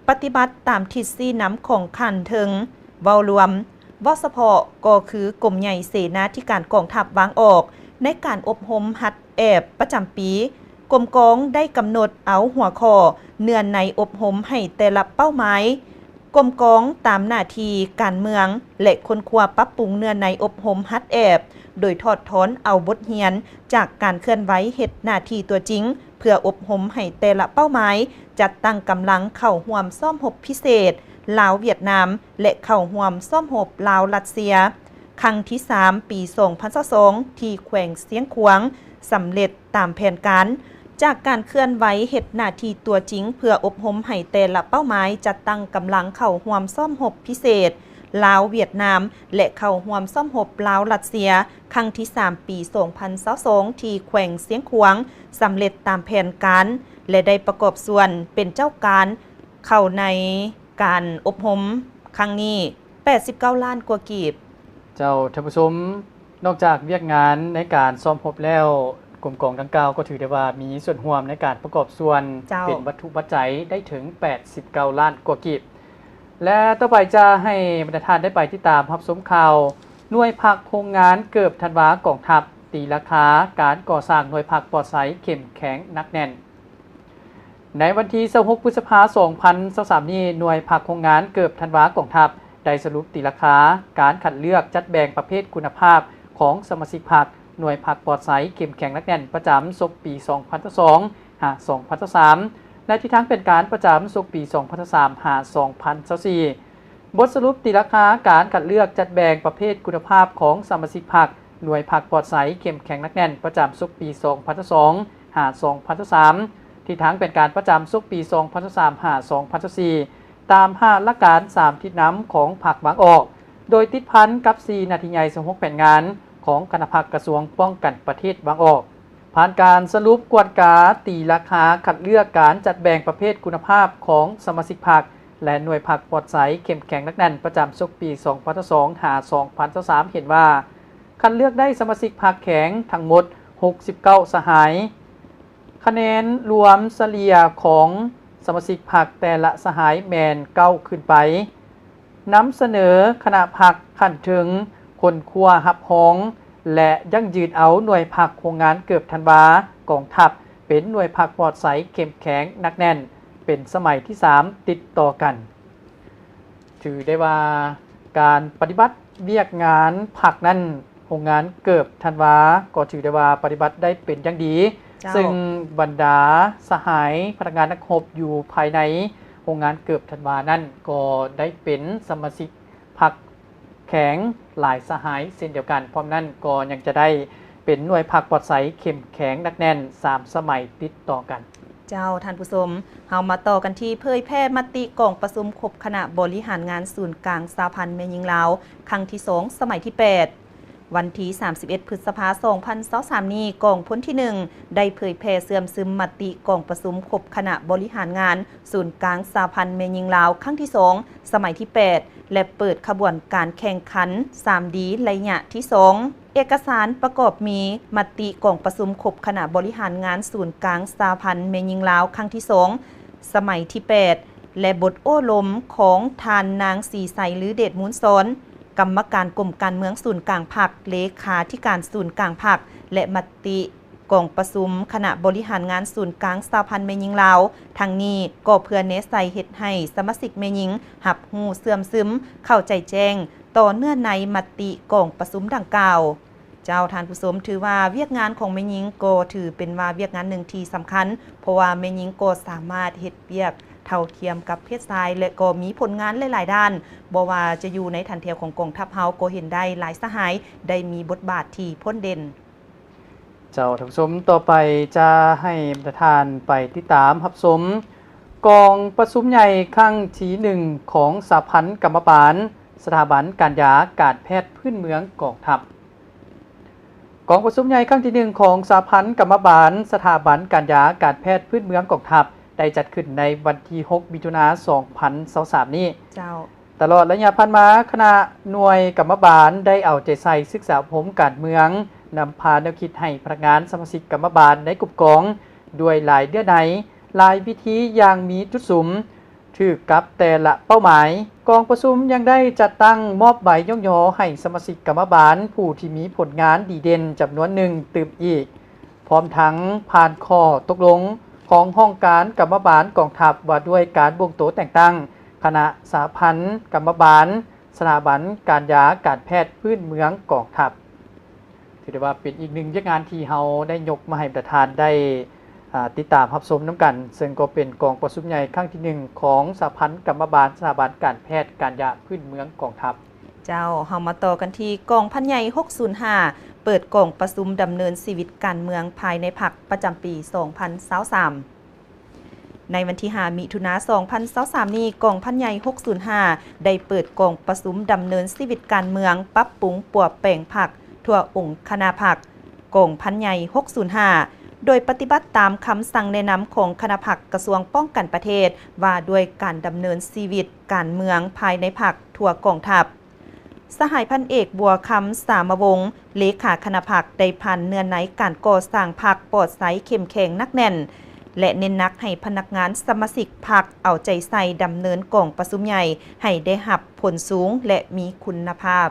ປະຕິບັດຕາມທິດຊີ້ນຳຂອງຂັ້ນເທິງ. ເວົ້າລວມ, ເວົ້າສະເພາະກໍຄືກົມໃຫຍ່ເສນາທິການກອງທັບວາງອອກໃນການອົບຮົມຫັດແອບປະຈຳປີ. ກົມກອງໄດ້ກຳນົດເອົາຫົວຂໍ້ເນື້ອໃນອົບຮົມໃຫ້ແຕ່ລະເປົ້າໝາຍ ກົມກອງຕາມໜ້າທີ່ການເມືອງ ແລະ ຄົ້ນຄວ້າປັບປຸງເນື້ອໃນອົບຮົມຫັດແອບ ໂດຍຖອດຖອນເອົາບົດຮຽນຈາກການເຄື່ອນໄຫວເຮັດໜ້າທີ່ຕົວຈິງ ເພື່ອອົບຮົມໃຫ້ແຕ່ລະເປົ້າໝາຍ, ຈັດຕັ້ງກຳລັງເຂົ້າຮ່ວມຊ້ອມຮົບພິເສດລາວ-ຫວຽດນາມ ແລະ ເຂົ້າຮ່ວມຊ້ອມຮົບລາວ-ຣັດເຊຍ ຄັ້ງທີສາມ ປີສອງພັນຊາວສອງ ທີ່ແຂວງຊຽງຂວາງ ສຳເລັດຕາມແຜນການ. ຈາກການເຄື່ອນໄຫວເຮັດໜ້າທີ່ຕົວຈິງ ເພື່ອອົບຮົມໃຫ້ແຕ່ລະເປົ້າໝາຍ, ຈັດຕັ້ງກຳລັງເຂົ້າຮ່ວມຊ້ອມຮົບພິເສດລາວ-ຫວຽດນາມ ແລະ ເຂົ້າຮ່ວມຊ້ອມຮົບລາວ-ຣັດເຊຍ ຄັ້ງທີສາມ ປີສອງພັນຊາວສອງ ທີ່ແຂວງຊຽງຂວາງ ສຳເລັດຕາມແຜນການ ແລະ ໄດ້ປະກອບສ່ວນເປັນເຈົ້າການເຂົ້າໃນການອົບຮົມຄັ້ງນີ້ ແປດສິບເກົ້າລ້ານກວ່າກີບ. ເຈົ້າ, ທ່ານຜູ້ຊົມ, ນອກຈາກວຽກງານໃນການຊ້ອມຮົບແລ້ວ, ກົມກອງດັ່ງກ່າວກໍຖືໄດ້ວ່າມີສ່ວນຮ່ວມໃນການປະກອບສ່ວນ ເຈົ້າ ເປັນວັດຖຸປັດໄຈໄດ້ເຖິງແປດສິບເກົ້າລ້ານກວ່າກີບ. ແລະ ຕໍ່ໄປຈະໃຫ້ບັນດາທ່ານໄດ້ໄປຕິດຕາມຮັບຊົມຂ່າວ ໜ່ວຍພັກໂຮງງານເກີບທັນວາກອງທັບ ຕີລາຄາການກໍ່ສ້າງໜ່ວຍພັກປອດໃສເຂັ້ມແຂງໜັກແໜ້ນ. ໃນວັນທີຊາວຫົກ ພຶດສະພາ ສອງພັນຊາວສາມນີ້, ໜ່ວຍພັກໂຮງງານເກີບທັນວາກອງທັບ ໄດ້ສະຫຼຸບຕີລາຄາການຄັດເລືອກຈັດແບ່ງປະເພດຄຸນນະພາບຂອງສະມາຊິກພັກ ໜ່ວຍພັກປອດໃສເຂັ້ມແຂງໜັກແໜ້ນ ປະຈຳສົກປີສອງພັນຊາວສອງ ຫາ ສອງພັນຊາວສາມ ແລະ ທິດທາງແຜນການປະຈຳສົກປີສອງພັນຊາວສາມ ຫາ ສອງພັນຊາວສີ່. ບົດສະຫຼຸບຕີລາຄາການຄັດເລືອກຈັດແບ່ງປະເພດຄຸນນະພາບຂອງສະມາຊິກພັກ ໜ່ວຍພັກປອດໃສເຂັ້ມແຂງໜັກແໜ້ນ ປະຈຳສົກປີສອງພັນຊາວສອງ ຫາ ສອງພັນຊາວສາມ, ທິດທາງແຜນການປະຈຳສົກປີສອງພັນຊາວສາມ ຫາ ສອງພັນຊາວສີ່ ຕາມຫ້າຫຼັກການສາມທິດນຳຂອງພັກວາງອອກ, ໂດຍຕິດພັນກັບສີ່ໜ້າທີ່ໃຫຍ່ ຊາວຫົກແຜນງານຂອງຄະນະພັກກະຊວງປ້ອງກັນປະເທດວາງອອກ. ຜ່ານການສະຫຼຸບກວດກາຕີລາຄາຄັດເລືອກການຈັດແບ່ງປະເພດຄຸນນະພາບຂອງສະມາຊິກພັກ ແລະ ໜ່ວຍພັກປອດໃສເຂັ້ມແຂງໜັກແໜ້ນ ປະຈຳສົກປີສອງພັນຊາວສອງ ຫາ ສອງພັນຊາວສາມ ເຫັນວ່າ ຄັດເລືອກໄດ້ສະມາຊິກພັກແຂງທັງໝົດຫົກສິບເກົ້າສະຫາຍ. ຄະແນນລວມສະເລ່ຍຂອງສະມາຊິກພັກແຕ່ລະສະຫາຍແມ່ນເກົ້າຂຶ້ນໄປ. ນຳສະເໜີຄະນະພັກຂັ້ນເທິງຄົ້ນຄວ້າຮັບຮອງ ແລະ ຢັ້ງຢືນເອົາໜ່ວຍພັກໂຮງງານເກີບທັນວາກອງທັບ ເປັນໜ່ວຍພັກປອດໃສເຂັ້ມແຂງໜັກແໜ້ນ ເປັນສະໄໝທີສາມຕິດຕໍ່ກັນ. ຖືໄດ້ວ່າການປະຕິບັດວຽກງານພັກນັ້ນ ໂຮງງານເກີບທັນວາກໍຖືໄດ້ວ່າປະຕິບັດໄດ້ເປັນຢ່າງດີ, ເຈົ້າ ເຊິ່ງບັນດາສະຫາຍພະນັກງານນັກຮົບຢູ່ພາຍໃນໂຮງງານເກີບທັນວານັ້ນ ກໍໄດ້ເປັນສະມາຊິກພັກແຂງຫຼາຍສະຫາຍເຊັ່ນດຽວກັນ. ພ້ອມນັ້ນກໍຍັງຈະໄດ້ເປັນໜ່ວຍພັກປອດໃສເຂັ້ມແຂງໜັກແໜ້ນສາມສະໄໝຕິດຕໍ່ກັນ. ເຈົ້າ, ທ່ານຜູ້ຊົມ, ເຮົາມາຕໍ່ກັນທີ່ເຜີຍແຜ່ມະຕິກອງປະຊຸມຄົບຄະນະບໍລິຫານງານສູນກາງສະຫະພັນແມ່ຍິງລາວ ຄັ້ງທີສອງ ສະໄໝທີແປດ. ວັນທີສາມສິບເອັດ ພຶດສະພາ ສອງພັນຊາວສາມນີ້, ກອງພົນທີໜຶ່ງ ໄດ້ເຜີຍແຜ່ເຊື່ອມຊຶມມະຕິກອງປະຊຸມຄົບຄະນະບໍລິຫານງານສູນກາງສະຫະພັນແມ່ຍິງລາວ ຄັ້ງທີສອງ ສະໄໝທີແປດ ແລະ ເປີດຂະບວນການແຂ່ງຂັນ ສາມດີ ໄລຍະທີສອງ. ເອກະສານປະກອບມີມະຕິກອງປະຊຸມຄົບຄະນະບໍລິຫານງານສູນກາງສະຫະພັນແມ່ຍິງລາວ ຄັ້ງທີສອງ ສະໄໝທີແປດ ແລະ ບົດໂອ້ລົມຂອງທ່ານນາງ ສີໄຊ ລືເດດມູນຊອນ, ກຳມະການກົມການເມືອງສູນກາງພັກ, ເລຂາທິການສູນກາງພັກ ແລະ ມະຕິກອງປະຊຸມຄະນະບໍລິຫານງານສູນກາງສະຫະພັນແມ່ຍິງລາວ. ທັງນີ້ກໍເພື່ອແນໃສ່ເຮັດໃຫ້ສະມາຊິກແມ່ຍິງຮັບຮູ້ເຊື່ອມຊຶມ, ເຂົ້າໃຈແຈ້ງ ຕໍ່ເນື້ອໃນມະຕິກອງປະຊຸມດັ່ງກ່າວ. ເຈົ້າ, ທ່ານຜູ້ຊົມ, ຖືວ່າວຽກງານຂອງແມ່ຍິງກໍຖືເປັນວ່າວຽກງານໜຶ່ງທີ່ສຳຄັນ, ເພາະວ່າແມ່ຍິງກໍສາມາດເຮັດວຽກເທົ່າທຽມກັບເພດຊາຍ ແລະ ກໍມີຜົນງານຫຼາຍໆດ້ານ, ບໍ່ວ່າຈະຢູ່ໃນຖັນແຖວຂອງກອງທັບເຮົາກໍເຫັນໄດ້ຫຼາຍສະຫາຍໄດ້ມີບົດບາດທີ່ພົ້ນເດັ່ນ. ເຈົ້າ, ທ່ານຜູ້ຊົມ, ຕໍ່ໄປຈະໃຫ້ທ່ານໄປຕິດຕາມຮັບຊົມກອງປະຊຸມໃຫຍ່ຄັ້ງທີໜຶ່ງຂອງສະຫະພັນກຳມະບານສະຖາບັນການຢາການແພດພື້ນເມືອງກອງທັບ. ກອງປະຊຸມໃຫຍ່ຄັ້ງທີໜຶ່ງຂອງສະຫະພັນກຳມະບານສະຖາບັນການຢາການແພດພື້ນເມືອງກອງທັບ ໄດ້ຈັດຂຶ້ນໃນວັນທີຫົກ ມິຖຸນາ ສອງພັນຊາວສາມນີ້. ເຈົ້າ. ຕະຫຼອດໄລຍະຜ່ານມາ, ຄະນະໜ່ວຍກຳມະບານໄດ້ເອົາໃຈໃສ່ສຶກສາອົບຮົມການເມືອງ, ນຳພາແນວຄິດໃຫ້ພະນັກງານສະມາຊິກກຳມະບານໃນກຸ່ມກອງ ດ້ວຍຫຼາຍເນື້ອໃນ, ຫຼາຍວິທີຢ່າງມີຈຸດສຸມ, ຖືກກັບແຕ່ລະເປົ້າໝາຍ. ກອງປະຊຸມຍັງໄດ້ຈັດຕັ້ງມອບໃບຍ້ອງຍໍໃຫ້ສະມາຊິກກຳມະບານຜູ້ທີ່ມີຜົນງານດີເດັ່ນຈຳນວນໜຶ່ງຕື່ມອີກ, ພ້ອມທັງຜ່ານຂໍ້ຕົກລົງຂອງຫ້ອງການກຳມະບານກອງທັບວ່າດ້ວຍການບົ່ງໂຕແຕ່ງຕັ້ງຄະນະສະຫະພັນກຳມະບານສະຖາບັນການຢາການແພດພື້ນເມືອງກອງທັບ. ຖືໄດ້ວ່າເປັນອີກໜຶ່ງວຽກງານທີ່ເຮົາໄດ້ຍົກມາໃຫ້ທ່ານໄດ້ ອ່າ ຕິດຕາມຮັບຊົມນຳກັນ, ເຊິ່ງກໍເປັນກອງປະຊຸມໃຫຍ່ຄັ້ງທີໜຶ່ງຂອງສະຫະພັນກຳມະບານສະຖາບັນການແພດການຢາພື້ນເມືອງກອງທັບ. ເຈົ້າ, ເຮົາມາຕໍ່ກັນທີ່ກອງພັນໃຫຍ່ຫົກສູນຫ້າ ເປີດກອງປະຊຸມດຳເນີນຊີວິດການເມືອງພາຍໃນພັກປະຈຳປີສອງພັນຊາວສາມ. ໃນວັນທີຫ້າ ມິຖຸນາ ສອງພັນຊາວສາມນີ້, ກອງພັນໃຫຍ່ຫົກສູນຫ້າ ໄດ້ເປີດກອງປະຊຸມດຳເນີນຊີວິດການເມືອງ, ປັບປຸງປົວແປງພັກທົ່ວອົງຄະນະພັກ, ກອງພັນໃຫຍ່ຫົກສູນຫ້າ ໂດຍປະຕິບັດຕາມຄຳສັ່ງແນະນຳຂອງຄະນະພັກກະຊວງປ້ອງກັນປະເທດ ວ່າດ້ວຍການດຳເນີນຊີວິດການເມືອງພາຍໃນພັກທົ່ວກອງທັບ. ສະຫາຍພັນເອກ ບົວຄຳ ສາມະວົງ ເລຂາຄະນະພັກ ໄດ້ຜ່ານເນື້ອໃນການກໍ່ສ້າງພັກປອດໃສເຂັ້ມແຂງໜັກແໜ້ນ ແລະ ເນັ້ນໜັກໃຫ້ພະນັກງານສະມາຊິກພັກເອົາໃຈໃສ່ດຳເນີນກອງປະຊຸມໃຫຍ່ໃຫ້ໄດ້ຮັບຜົນສູງ ແລະ ມີຄຸນນະພາບ.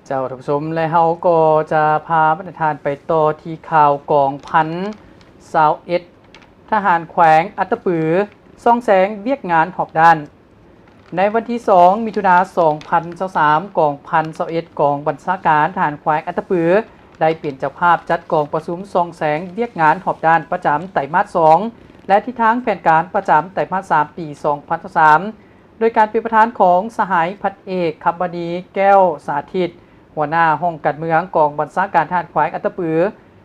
ເຈົ້າ, ທ່ານຜູ້ຊົມ, ແລະ ເຮົາກໍຈະພາບັນດາທ່ານໄປຕໍ່ທີ່ຂ່າວກອງພັນຊາວເອັດ ທະຫານແຂວງອັດຕະປື ສ່ອງແສງວຽກງານຮອບດ້ານ. ໃນວັນທີສອງ ມິຖຸນາ ສອງພັນຊາວສາມ, ກອງພັນຊາວເອັດ ກອງບັນຊາການທະຫານແຂວງອັດຕະປື ໄດ້ເປັນເຈົ້າພາບຈັດກອງປະຊຸມສ່ອງແສງວຽກງານຮອບດ້ານປະຈຳໄຕມາດສອງ ແລະ ທິດທາງແຜນການປະຈຳໄຕມາດສາມ ປີສອງພັນຊາວສາມ ໂດຍການເປັນປະທານຂອງສະຫາຍພັນເອກ ຄຳມະນີ ແກ້ວສາທິດ ຫົວໜ້າຫ້ອງການເມືອງກອງບັນຊາການທະຫານແຂວງອັດຕະປື,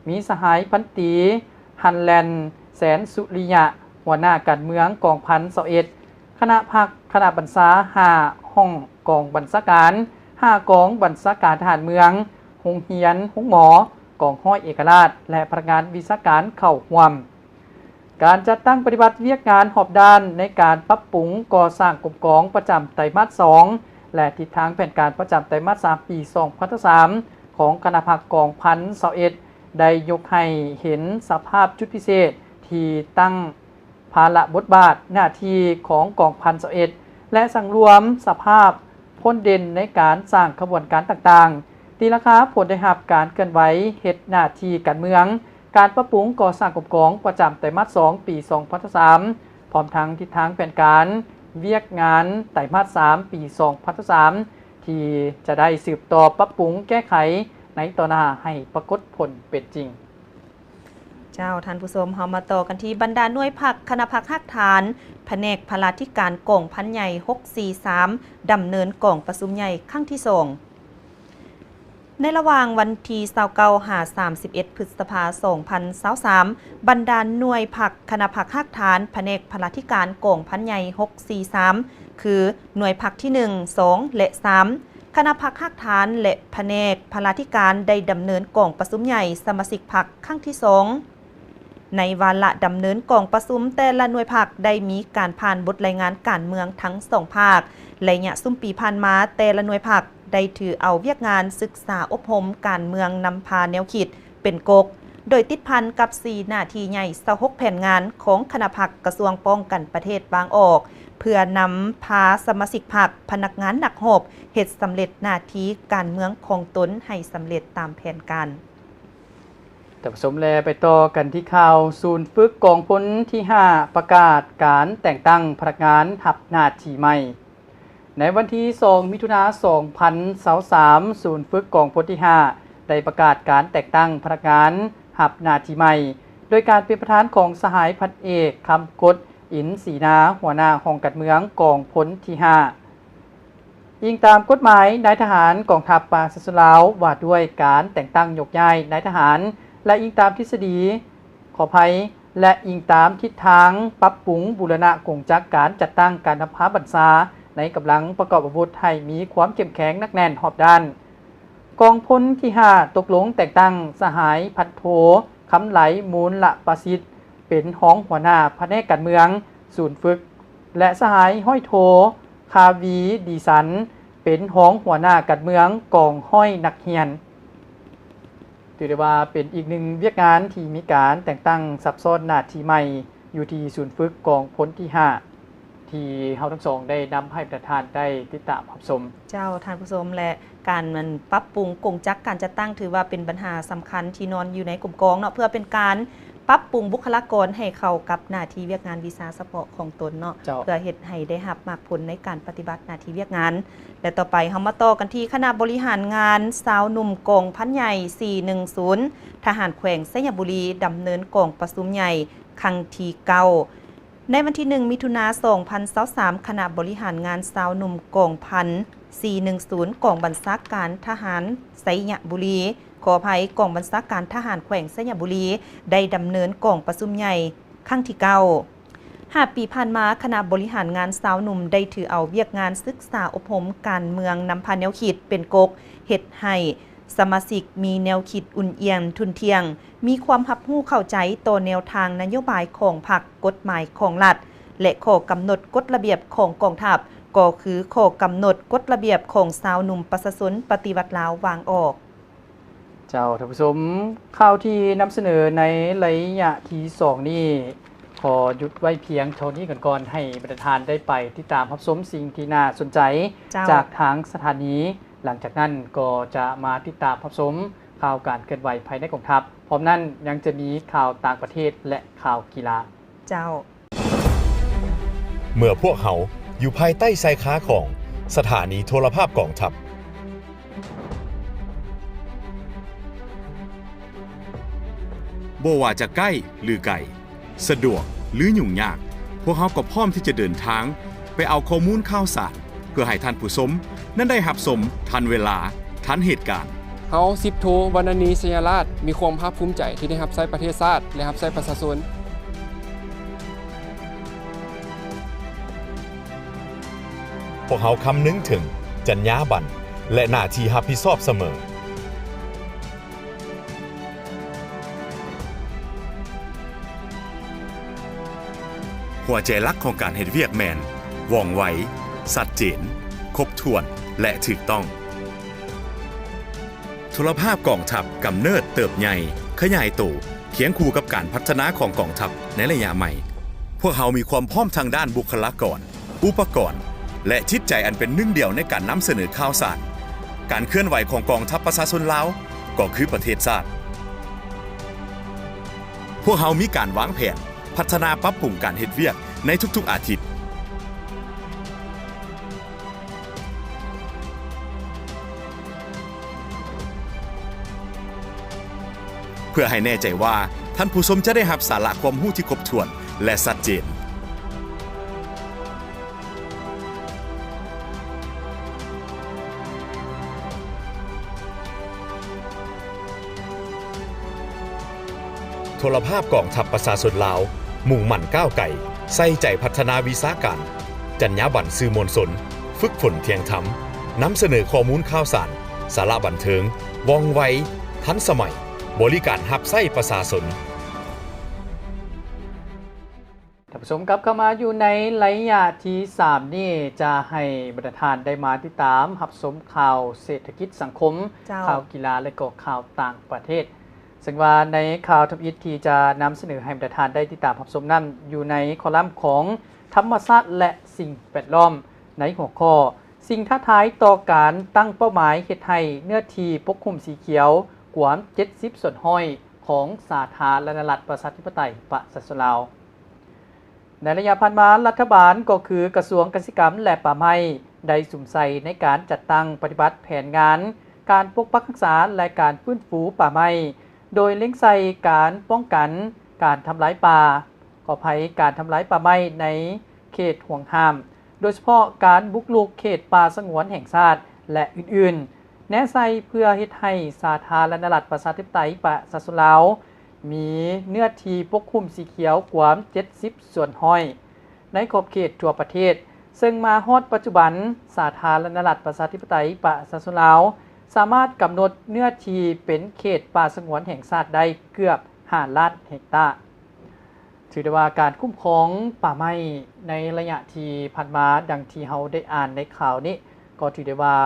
ມີສະຫາຍພັນຕີ ຮັນແລນ ແສນສຸລິຍະ ຫົວໜ້າການເມືອງກອງພັນຊາວເອັດ, ຄະນະພັກ, ຄະນະບັນຊາ ຫ້າຫ້ອງກອງບັນຊາການ, ຫ້າກອງບັນຊາການທະຫານເມືອງ, ໂຮງຮຽນ, ໂຮງໝໍ, ກອງຮ້ອຍເອກະລາດ ແລະ ພະນັກງານວິຊາການເຂົ້າຮ່ວມ. ການຈັດຕັ້ງປະຕິບັດວຽກງານຮອບດ້ານໃນການປັບປຸງກໍ່ສ້າງກົມກອງປະຈຳໄຕມາດສອງ ແລະ ທິດທາງແຜນການປະຈຳໄຕມາດສາມ ປີສອງພັນຊາວສາມ ຂອງຄະນະພັກກອງພັນຊາວເອັດ ໄດ້ຍົກໃຫ້ເຫັນສະພາບຈຸດພິເສດທີ່ຕັ້ງ ພາລະບົດບາດໜ້າທີ່ຂອງກອງພັນຊາວເອັດ ແລະ ສັງລວມສະພາບພົ້ນເດັ່ນໃນການສ້າງຂະບວນການຕ່າງໆ, ຕີລາຄາຜົນໄດ້ຮັບການເຄື່ອນໄຫວເຮັດໜ້າທີ່ການເມືອງ, ການປັບປຸງກໍ່ສ້າງກົມກອງປະຈຳໄຕມາດສອງ ປີສອງພັນຊາວສາມ ພ້ອມທັງທິດທາງແຜນການວຽກງານໄຕມາດສາມ ປີສອງພັນຊາວສາມ ທີ່ຈະໄດ້ສືບຕໍ່ປັບປຸງແກ້ໄຂໃນຕໍ່ໜ້າໃຫ້ປາກົດຜົນເປັນຈິງ. ເຈົ້າ, ທ່ານຜູ້ຊົມ, ເຮົາມາຕໍ່ກັນທີ່ບັນດາໜ່ວຍພັກຄະນະພັກຮາກຖານ ພະແນກພະລາທິການກອງພັນໃຫຍ່ຫົກສີ່ສາມ ດຳເນີນກອງປະຊຸມໃຫຍ່ຄັ້ງທີສອງ. ໃນລະຫວ່າງວັນທີຊາວເກົ້າ ຫາ ສາມສິບເອັດ ພຶດສະພາ ສອງພັນຊາວສາມ ບັນດາໜ່ວຍພັກຄະນະພັກຮາກຖານ ພະແນກພະລາທິການກອງພັນໃຫຍ່ຫົກສີ່ສາມ ຄື ໜ່ວຍພັກທີໜຶ່ງ ສອງ ແລະ ສາມ ຄະນະພັກຮາກຖານ ແລະ ພະແນກພະລາທິການ ໄດ້ດຳເນີນກອງປະຊຸມໃຫຍ່ສະມາຊິກພັກຄັ້ງທີສອງ. ໃນວາລະດຳເນີນກອງປະຊຸມ, ແຕ່ລະໜ່ວຍພັກໄດ້ມີການຜ່ານບົດລາຍງານການເມືອງທັງສອງພາກ. ໄລຍະຊຸມປີຜ່ານມາ, ແຕ່ລະໜ່ວຍພັກໄດ້ຖືເອົາວຽກງານສຶກສາອົບຮົມການເມືອງນຳພາແນວຄິດ ເປັນກົກ, ໂດຍຕິດພັນກັບສີ່ໜ້າທີ່ໃຫຍ່ ຊາວຫົກແຜນງານຂອງຄະນະພັກກະຊວງປ້ອງກັນປະເທດວາງອອກ, ເພື່ອນຳພາສະມາຊິກພັກ, ພະນັກງານນັກຮົບ ເຮັດສຳເລັດໜ້າທີ່ການເມືອງຂອງຕົນໃຫ້ສຳເລັດຕາມແຜນການ. ທ່ານຜູ້ຊົມ ແລະ ໄປຕໍ່ກັນທີ່ຂ່າວ ສູນຝຶກກອງພົນທີຫ້າ ປະກາດການແຕ່ງຕັ້ງພະນັກງານຮັບໜ້າທີ່ໃໝ່. ໃນວັນທີສອງ ມິຖຸນາ ສອງພັນຊາວສາມ ສູນຝຶກກອງພົນທີຫ້າ ໄດ້ປະກາດການແຕ່ງຕັ້ງພະນັກງານຮັບໜ້າທີ່ໃໝ່ ໂດຍການເປັນປະທານຂອງສະຫາຍພັນເອກ ຄຳກົດ ອິນສີນາ ຫົວໜ້າຫ້ອງການເມືອງກອງພົນທີຫ້າ. ອີງຕາມກົດໝາຍນາຍທະຫານກອງທັບປະຊາຊົນລາວ ວ່າດ້ວຍການແຕ່ງຕັ້ງໂຍກຍ້າຍນາຍທະຫານ ແລະ ອີງຕາມທິດສະດີ ຂໍອະໄພ ແລະ ອີງຕາມທິດທາງປັບປຸງບູລະນະກົງຈັກການຈັດຕັ້ງການບັງຄັບບັນຊາໃນກຳລັງປະກອບອາວຸດໃຫ້ມີຄວາມເຂັ້ມແຂງໜັກແໜ້ນຮອບດ້ານ. ກອງພົນທີຫ້າ ຕົກລົງແຕ່ງຕັ້ງສະຫາຍພັນໂທ ຄຳໄຫຼ ມູນລະປະສິດ ເປັນຮອງຫົວໜ້າພະແນກການເມືອງສູນຝຶກ ແລະ ສະຫາຍຮ້ອຍໂທ ຄາວີ ດີສັນ ເປັນຮອງຫົວໜ້າການເມືອງກອງຮ້ອຍນັກຮຽນ. ຖືໄດ້ວ່າເປັນອີກໜຶ່ງວຽກງານທີ່ມີການແຕ່ງຕັ້ງຊັບຊ້ອນໜ້າທີ່ໃໝ່ ຢູ່ທີ່ສູນຝຶກກອງພົນທີຫ້າ ທີ່ເຮົາທັງສອງໄດ້ນຳໃຫ້ບັນດາທ່ານໄດ້ຕິດຕາມຮັບຊົມ. ເຈົ້າ ທ່ານຜູ້ຊົມ ແລະ ການ ອັນ ປັບປຸງກົງຈັກການຈັດຕັ້ງ ຖືວ່າເປັນບັນຫາສຳຄັນທີ່ນອນຢູ່ໃນກົມກອງເນາະ ເພື່ອເປັນການປັບປຸງບຸກຄະລາກອນໃຫ້ເຂົ້າກັບໜ້າທີ່ວຽກງານວິຊາສະເພາະຂອງຕົນເນາະ ເຈົ້າ ເພື່ອເຮັດໃຫ້ໄດ້ຮັບໝາກຜົນໃນການປະຕິບັດໜ້າທີ່ວຽກງານ. ແລະ ຕໍ່ໄປເຮົາມາຕໍ່ກັນທີ່ຄະນະບໍລິຫານງານຊາວໜຸ່ມກອງພັນໃຫຍ່ ສີ່ໜຶ່ງສູນ ທະຫານແຂວງໄຊຍະບູລີ ດຳເນີນກອງປະຊຸມໃຫຍ່ຄັ້ງທີເກົ້າ. ໃນວັນທີໜຶ່ງ ມິຖຸນາ ສອງພັນຊາວສາມ ຄະນະບໍລິຫານງານຊາວໜຸ່ມກອງພັນ ສີ່ໜຶ່ງສູນ ກອງບັນຊາການທະຫານໄຊຍະບູລີ ຂໍອະໄພ ກອງບັນຊາການທະຫານແຂວງໄຊຍະບູລີ ໄດ້ດຳເນີນກອງປະຊຸມໃຫຍ່ຄັ້ງທີເກົ້າ. ຫ້າປີຜ່ານມາ, ຄະນະບໍລິຫານງານຊາວໜຸ່ມໄດ້ຖືເອົາວຽກງານສຶກສາອົບຮົມການເມືອງນຳພາແນວຄິດເປັນກົກ, ເຮັດໃຫ້ສະມາຊິກມີແນວຄິດອຸ່ນອຽນ, ທຸ່ນທ່ຽງ, ມີຄວາມຮັບຮູ້ເຂົ້າໃຈຕໍ່ແນວທາງນະໂຍບາຍຂອງພັກ, ກົດໝາຍຂອງລັດ ແລະ ຂໍ້ກຳນົດກົດລະບຽບຂອງກອງທັບ, ກໍຄືຂໍ້ກຳນົດກົດລະບຽບຂອງຊາວໜຸ່ມປະຊາຊົນປະຕິວັດລາວວາງອອກ. ເຈົ້າ ທ່ານຜູ້ຊົມ, ຂ່າວທີ່ນຳສະເໜີໃນໄລຍະທີສອງນີ້ ຂໍຢຸດໄວ້ພຽງເທົ່ານີ້ກັນກ່ອນ, ໃຫ້ບັນດາທ່ານໄດ້ໄປຕິດຕາມຮັບຊົມສິ່ງທີ່ໜ້າສົນໃຈ ເຈົ້າ ຈາກທາງສະຖານີ. ຫຼັງຈາກນັ້ນກໍຈະມາຕິດຕາມຮັບຊົມຂ່າວການເຄື່ອນໄຫວພາຍໃນກອງທັບ, ພ້ອມນັ້ນຍັງຈະມີຂ່າວຕ່າງປະເທດ ແລະ ຂ່າວກິລາ. ເຈົ້າ. ເມື່ອພວກເຮົາຢູ່ພາຍໃຕ້ຊາຍຄາຂອງສະຖານີໂທລະພາບກອງທັບ, ບໍ່ວ່າຈະໃກ້ ຫຼື ໄກ, ສະດວກ ຫຼື ຫຍຸ້ງຍາກ, ພວກເຮົາກໍພ້ອມທີ່ຈະເດີນທາງໄປເອົາຂໍ້ມູນຂ່າວສານ ເພື່ອໃຫ້ທ່ານຜູ້ຊົມນັ້ນໄດ້ຮັບຊົມທັນເວລາ, ທັນເຫດການ. ເຮົາ ສິບໂທ ວັນນະນີ ໄຊຍະລາດ ມີຄວາມພາກພູມໃຈທີ່ໄດ້ຮັບໃຊ້ປະເທດຊາດ ແລະ ຮັບໃຊ້ປະຊາຊົນ. ພວກເຮົາຄຳນຶງເຖິງຈັນຍາບັນ ແລະ ໜ້າທີ່ຮັບຜິດຊອບສະເໝີ. ຫົວໃຈຫຼັກຂອງການເຮັດວຽກແມ່ນ ວ່ອງໄວ, ຊັດເຈນ, ຄົບຖ້ວນ ແລະ ຖືກຕ້ອງ. ໂທລະພາບກອງທັບກຳເນີດ, ເຕີບໃຫຍ່, ຂະຫຍາຍໂຕ ຄຽງຄູ່ກັບການພັດທະນາຂອງກອງທັບໃນໄລຍະໃໝ່. ພວກເຮົາມີຄວາມພ້ອມທາງດ້ານບຸກຄະລາກອນ, ອຸປະກອນ ແລະ ຈິດໃຈອັນເປັນໜຶ່ງດຽວໃນການນຳສະເໜີຂ່າວສານ. ການເຄື່ອນໄຫວຂອງກອງທັບປະຊາຊົນລາວ ກໍຄືປະເທດຊາດ. ພວກເຮົາມີການວາງແຜນພັດທະນາປັບປຸງການເຮັດວຽກໃນທຸກໆອາທິດ. ເພື່ອໃຫ້ແນ່ໃຈວ່າທ່ານຜູ້ຊົມຈະໄດ້ຮັບສາລະຄວາມຮູ້ທີ່ຄົບຖ້ວນ ແລະ ຊັດເຈນ. ໂທລະພາບກອງທັບປະຊາຊົນລາວ ມຸ່ງໝັ້ນກ້າວໄກ, ໃສ່ໃຈພັດທະນາວິຊາການ, ຈັນຍາບັນສື່ມວນຊົນ, ຝຶກຝົນທ່ຽງທຳ, ນຳສະເໜີຂໍ້ມູນຂ່າວສານ, ສາລະບັນເທີງ, ວ່ອງໄວ, ທັນສະໄໝ, ບໍລິການຮັບໃຊ້ປະຊາຊົນ. ທ່ານຜູ້ຊົມ ກັບເຂົ້າມາຢູ່ໃນໄລຍະທີສາມນີ້ ຈະໃຫ້ບັນດາທ່ານໄດ້ມາຕິດຕາມຮັບຊົມຂ່າວເສດຖະກິດສັງຄົມ, ເຈົ້າ ຂ່າວກິລາ ແລະ ກໍຂ່າວຕ່າງປະເທດ. ເຊິ່ງວ່າໃນຂ່າວທຳອິດທີ່ຈະນຳສະເໜີໃຫ້ບັນດາທ່ານໄດ້ຕິດຕາມຮັບຊົມນັ້ນ ຢູ່ໃນຄໍລັມຂອງທຳມະຊາດ ແລະ ສິ່ງແວດລ້ອມ ໃນຫົວຂໍ້ ສິ່ງທ້າທາຍຕໍ່ການຕັ້ງເປົ້າໝາຍເຮັດໃຫ້ເນື້ອທີ່ປົກຫຸ້ມສີຂຽວກວມເຈັດສິບສ່ວນຮ້ອຍຂອງສາທາລະນະລັດປະຊາທິປະໄຕປະຊາຊົນລາວ. ໃນໄລຍະຜ່ານມາ, ລັດຖະບານ ກໍຄືກະຊວງກະສິກຳ ແລະ ປ່າໄມ້ ໄດ້ສຸມໃສ່ໃນການຈັດຕັ້ງປະຕິບັດແຜນງານການປົກປັກຮັກສາ ແລະ ການຟື້ນຟູປ່າໄມ້, ໂດຍເລັງໃສ່ການປ້ອງກັນການທຳລາຍປ່າ, ຂໍອະໄພ, ການທຳລາຍປ່າໄມ້ໃນເຂດຫວງຫ້າມ, ໂດຍສະເພາະການບຸກລຸກເຂດປ່າສະຫງວນແຫ່ງຊາດ ແລະ ອື່ນໆ ແນໃສ່ເພື່ອເຮັດໃຫ້ສາທາລະນະລັດປະຊາທິປະໄຕປະຊາຊົນລາວ ມີເນື້ອທີ່ປົກຄຸມສີຂຽວກວ່າເຈັດສິບສ່ວນຮ້ອຍໃນຂອບເຂດທົ່ວປະເທດ, ເຊິ່ງມາຮອດປັດຈຸບັນ ສາທາລະນະລັດປະຊາທິປະໄຕປະຊາຊົນລາວ ສາມາດກຳນົດເນື້ອທີ່ເປັນເຂດປ່າສະຫງວນແຫ່ງຊາດໄດ້ເກືອບຫ້າລ້ານເຮັກຕາ. ຖືໄດ້ວ່າການຄຸ້ມຄອງປ່າໄມ້ໃນໄລຍະທີ່ຜ່ານມາ, ດັ່ງທີ່ເຮົາໄດ້ອ່ານໃນຂ່າວນີ້, ກໍຖືໄດ້ວ່າ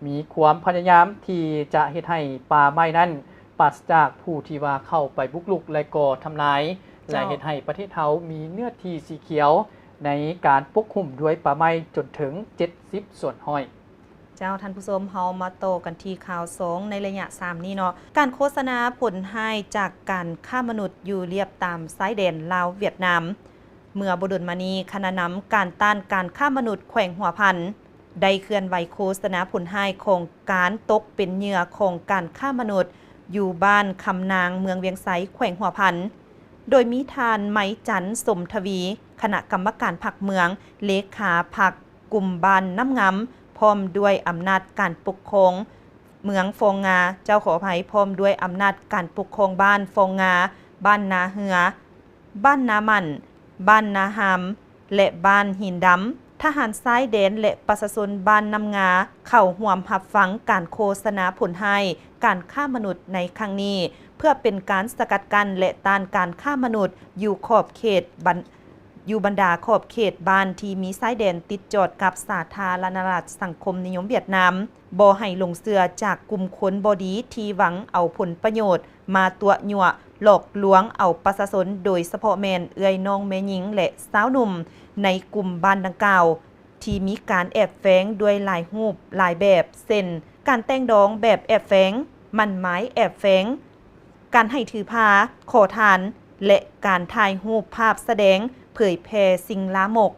ມີຄວາມພະຍາຍາມທີ່ຈະເຮັດໃຫ້ປ່າໄມ້ນັ້ນປາສະຈາກຜູ້ທີ່ວ່າເຂົ້າໄປບຸກລຸກ ແລະ ກໍທຳລາຍ, ເຈົ້າ ແລະ ເຮັດໃຫ້ປະເທດເຮົາມີເນື້ອທີ່ສີຂຽວໃນການປົກຄຸມດ້ວຍປ່າໄມ້ຈົນເຖິງເຈັດສິບສ່ວນຮ້ອຍ. ເຈົ້າ ທ່ານຜູ້ຊົມ, ເຮົາມາຕໍ່ກັນທີ່ຂ່າວສອງໃນໄລຍະສາມນີ້ເນາະ. ການໂຄສະນາຜົນຮ້າຍຈາກການຄ້າມະນຸດຢູ່ລຽບຕາມຊາຍແດນລາວຫວຽດນາມ. ເມື່ອບໍ່ດົນມານີ້, ຄະນະນຳການຕ້ານການຄ້າມະນຸດແຂວງຫົວພັນ ໄດ້ເຄື່ອນໄຫວໂຄສະນາຜົນຮ້າຍຂອງການຕົກເປັນເຫຍື່ອຂອງການຄ້າມະນຸດ ຢູ່ບ້ານຄຳນາງ ເມືອງວຽງໄຊ ແຂວງຫົວພັນ, ໂດຍມີທ່ານ ໄມຈັນ ສົມທະວີ ຄະນະກຳມະການພັກເມືອງ, ເລຂາພັກ ກຸ່ມບ້ານນ້ຳງາມ ພ້ອມດ້ວຍອຳນາດການປົກຄອງເມືອງຟອງງາ, ເຈົ້າ ຂໍອະໄພ, ພ້ອມດ້ວຍອຳນາດການປົກຄອງບ້ານຟອງງາ, ບ້ານນາເຮືອ, ບ້ານນາໝັ້ນ, ບ້ານນາຮາມ ແລະ ບ້ານຫີນດຳ. ທະຫານຊາຍແດນ ແລະ ປະຊາຊົນບ້ານນ້ຳງາ ເຂົ້າຮ່ວມຮັບຟັງການໂຄສະນາຜົນຮ້າຍການຄ້າມະນຸດໃນຄັ້ງນີ້ ເພື່ອເປັນການສະກັດກັ້ນ ແລະ ຕ້ານການຄ້າມະນຸດຢູ່ຂອບເຂດບັນ ຢູ່ບັນດາຂອບເຂດບ້ານທີ່ມີຊາຍແດນຕິດຈອດກັບສາທາລະນະລັດສັງຄົມນິຍົມຫວຽດນາມ, ບໍ່ໃຫ້ຫຼົງເຊື່ອຈາກກຸ່ມຄົນບໍ່ດີທີ່ຫວັງເອົາຜົນປະໂຫຍດມາຕົວະຍົວະຫຼອກລວງເອົາປະຊາຊົນ, ໂດຍສະເພາະແມ່ນເອື້ອຍນ້ອງແມ່ຍິງ ແລະ ຊາວໜຸ່ມໃນກຸ່ມບ້ານດັ່ງກ່າວ ທີ່ມີການແອບແຝງດ້ວຍຫຼາຍຮູບຫຼາຍແບບ ເຊັ່ນ ການແຕ່ງດອງແບບແອບແຝງ, ໝັ້ນໝາຍແອບແຝງ, ການໃຫ້ຖືພາ, ຂໍທານ ແລະ ການຖ່າຍຮູບພາບສະແດງເຜີຍແຜ່ສິ່ງລາມົກ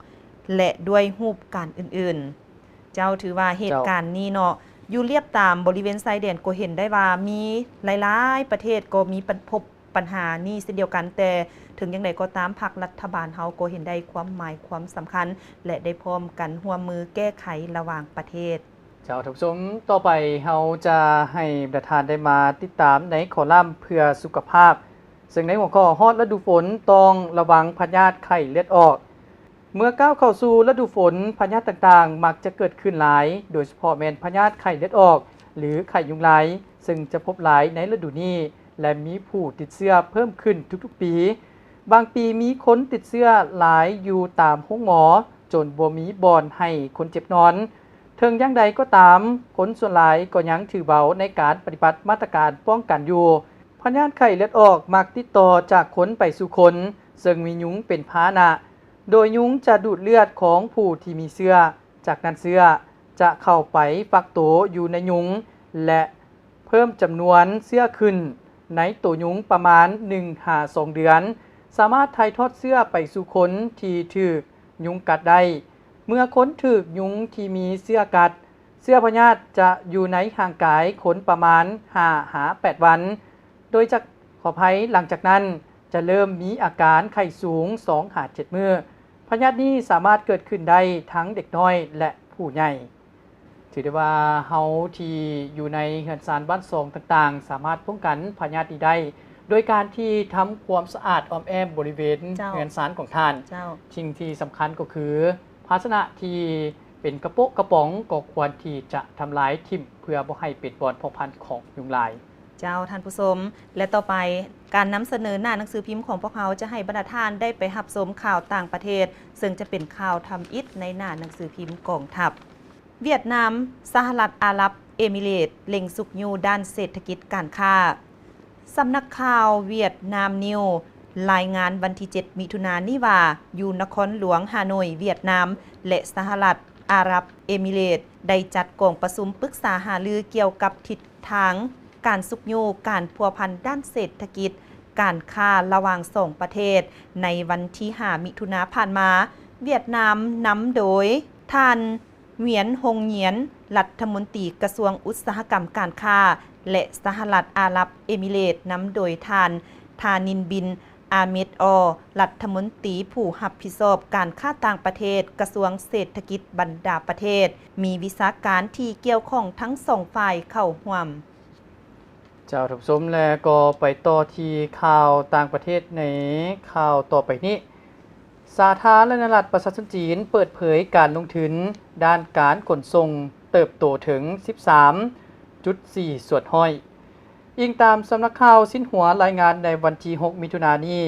ແລະ ດ້ວຍຮູບການອື່ນໆ. ເຈົ້າ, ຖືວ່າເຫດການນີ້ເນາະ ເຈົ້າ ຢູ່ລຽບຕາມບໍລິເວນຊາຍແດນກໍເຫັນໄດ້ວ່າມີຫຼາຍໆປະເທດກໍມີປັນ ພົບ ບັນຫານີ້ເຊັ່ນດຽວກັນ, ແຕ່ເຖິງຢ່າງໃດກໍຕາມ, ພັກລັດຖະບານເຮົາກໍເຫັນໄດ້ຄວາມໝາຍຄວາມສຳຄັນ ແລະ ໄດ້ພ້ອມກັນຮ່ວມມືແກ້ໄຂລະຫວ່າງປະເທດ. ເຈົ້າ, ທ່ານຜູ້ຊົມ, ຕໍ່ໄປເຮົາຈະໃຫ້ບັນດາທ່ານໄດ້ມາຕິດຕາມໃນຄໍລັມເພື່ອສຸຂະພາບ, ເຊິ່ງໃນຫົວຂໍ້ ຮອດລະດູຝົນຕ້ອງລະວັງພະຍາດໄຂ້ເລືອດອອກ. ເມື່ອກ້າວເຂົ້າສູ່ລະດູຝົນ, ພະຍາດຕ່າງໆມັກຈະເກີດຂຶ້ນຫຼາຍ, ໂດຍສະເພາະແມ່ນພະຍາດໄຂ້ເລືອດອອກ ຫຼື ໄຂ້ຍຸງລາຍ, ເຊິ່ງຈະພົບຫຼາຍໃນລະດູນີ້ ແລະ ມີຜູ້ຕິດເຊື້ອເພີ່ມຂຶ້ນທຸກໆປີ. ບາງປີມີຄົນຕິດເຊື້ອຫຼາຍຢູ່ຕາມໂຮງໝໍ, ຈົນບໍ່ມີບ່ອນໃຫ້ຄົນເຈັບນອນ. ເຖິງຢ່າງໃດກໍຕາມ, ຄົນສ່ວນຫຼາຍກໍຍັງຖືເບົາໃນການປະຕິບັດມາດຕະການປ້ອງກັນຢູ່. ພະຍາດໄຂ້ເລືອດອອກມັກຕິດຕໍ່ຈາກຄົນໄປສູ່ຄົນ, ເຊິ່ງມີຍຸງເປັນພາຫະນະ, ໂດຍຍຸງຈະດູດເລືອດຂອງຜູ້ທີ່ມີເຊື້ອ, ຈາກນັ້ນເຊື້ອຈະເຂົ້າໄປຟັກໂຕຢູ່ໃນຍຸງ ແລະ ເພີ່ມຈຳນວນເຊື້ອຂຶ້ນໃນໂຕຍຸງປະມານໜຶ່ງຫາສອງເດືອນ, ສາມາດຖ່າຍທອດເຊື້ອໄປສູ່ຄົນທີ່ຖືກຍຸງກັດໄດ້. ເມື່ອຄົນຖືກຍຸງທີ່ມີເຊື້ອກັດ, ເຊື້ອພະຍາດຈະຢູ່ໃນຮ່າງກາຍຄົນປະມານຫ້າຫາແປດວັນ, ໂດຍຈະ, ຂໍອະໄພ, ຫຼັງຈາກນັ້ນຈະເລີ່ມມີອາການໄຂ້ສູງສອງຫາເຈັດມື້. ພະຍາດນີ້ສາມາດເກີດຂຶ້ນໄດ້ທັງເດັກນ້ອຍ ແລະ ຜູ້ໃຫຍ່. ຖືໄດ້ວ່າເຮົາທີ່ຢູ່ໃນເຮືອນຊານບ້ານຊ່ອງຕ່າງໆ ສາມາດປ້ອງກັນພະຍາດນີ້ໄດ້ ໂດຍການທີ່ທຳຄວາມສະອາດອ້ອມແອ້ມບໍລິເວນ ເຈົ້າ ເຮືອນຊານຂອງທ່ານ. ເຈົ້າ. ສິ່ງທີ່ສຳຄັນກໍຄື ພາຊະນະທີ່ເປັນກະໂປະກະປ໋ອງກໍຄວນທີ່ຈະທຳລາຍຖິ້ມ ເພື່ອບໍ່ໃຫ້ເປັນບ່ອນເພາະພັນຂອງຍຸງລາຍ. ເຈົ້າ, ທ່ານຜູ້ຊົມ, ແລະ ຕໍ່ໄປ ການນຳສະເໜີໜ້າໜັງສືພິມຂອງພວກເຮົາຈະໃຫ້ບັນດາທ່ານໄດ້ໄປຮັບຊົມຂ່າວຕ່າງປະເທດ, ເຊິ່ງຈະເປັນຂ່າວທຳອິດໃນໜ້າໜັງສືພິມກອງທັບ. ຫວຽດນາມ, ສະຫະລັດອາຣັບເອມິເຣດ ເລັ່ງຊຸກຍູ້ດ້ານເສດຖະກິດການຄ້າ. ສຳນັກຂ່າວຫວຽດນາມນິວ ລາຍງານວັນທີເຈັດ ມິຖຸນານີ້ວ່າ, ຢູ່ນະຄອນຫຼວງຮ່າໂນ້ຍ, ຫວຽດນາມ ແລະ ສະຫະລັດອາຣັບເອມິເຣດ ໄດ້ຈັດກອງປະຊຸມປຶກສາຫາລືກ່ຽວກັບທິດທາງການຊຸກຍູ້ການພົວພັນດ້ານເສດຖະກິດການຄ້າລະຫວ່າງສອງປະເທດ ໃນວັນທີຫ້າ ມິຖຸນາຜ່ານມາ. ຫວຽດນາມນຳໂດຍທ່ານ ວຽນ ຫົງຫງຽນ, ລັດຖະມົນຕີກະຊວງອຸດສາຫະກຳການຄ້າ ແລະ ສະຫະລັດອາຣັບເອມິເຣດ ນຳໂດຍທ່ານ ທານິນບິນ ອາເມດ ອໍ ລັດຖະມົນຕີຜູ້ຮັບຜິດຊອບການຄ້າຕ່າງປະເທດ ກະຊວງເສດຖະກິດບັນດາປະເທດ, ມີວິຊາການທີ່ກ່ຽວຂ້ອງທັງສອງຝ່າຍເຂົ້າຮ່ວມ. ເຈົ້າ ທ່ານຜູ້ຊົມ ແລະ ກໍໄປຕໍ່ທີ່ຂ່າວຕ່າງປະເທດໃນຂ່າວຕໍ່ໄປນີ້. ສາທາລະນະລັດປະຊາຊົນຈີນເປີດເຜີຍການລົງທຶນດ້ານການຂົນສົ່ງເຕີບໂຕເຖິງສິບສາມຈຸດສີ່ສ່ວນຮ້ອຍ. ອີງຕາມສຳນັກຂ່າວຊິນຫົວລາຍງານໃນວັນທີຫົກ ມິຖຸນານີ້,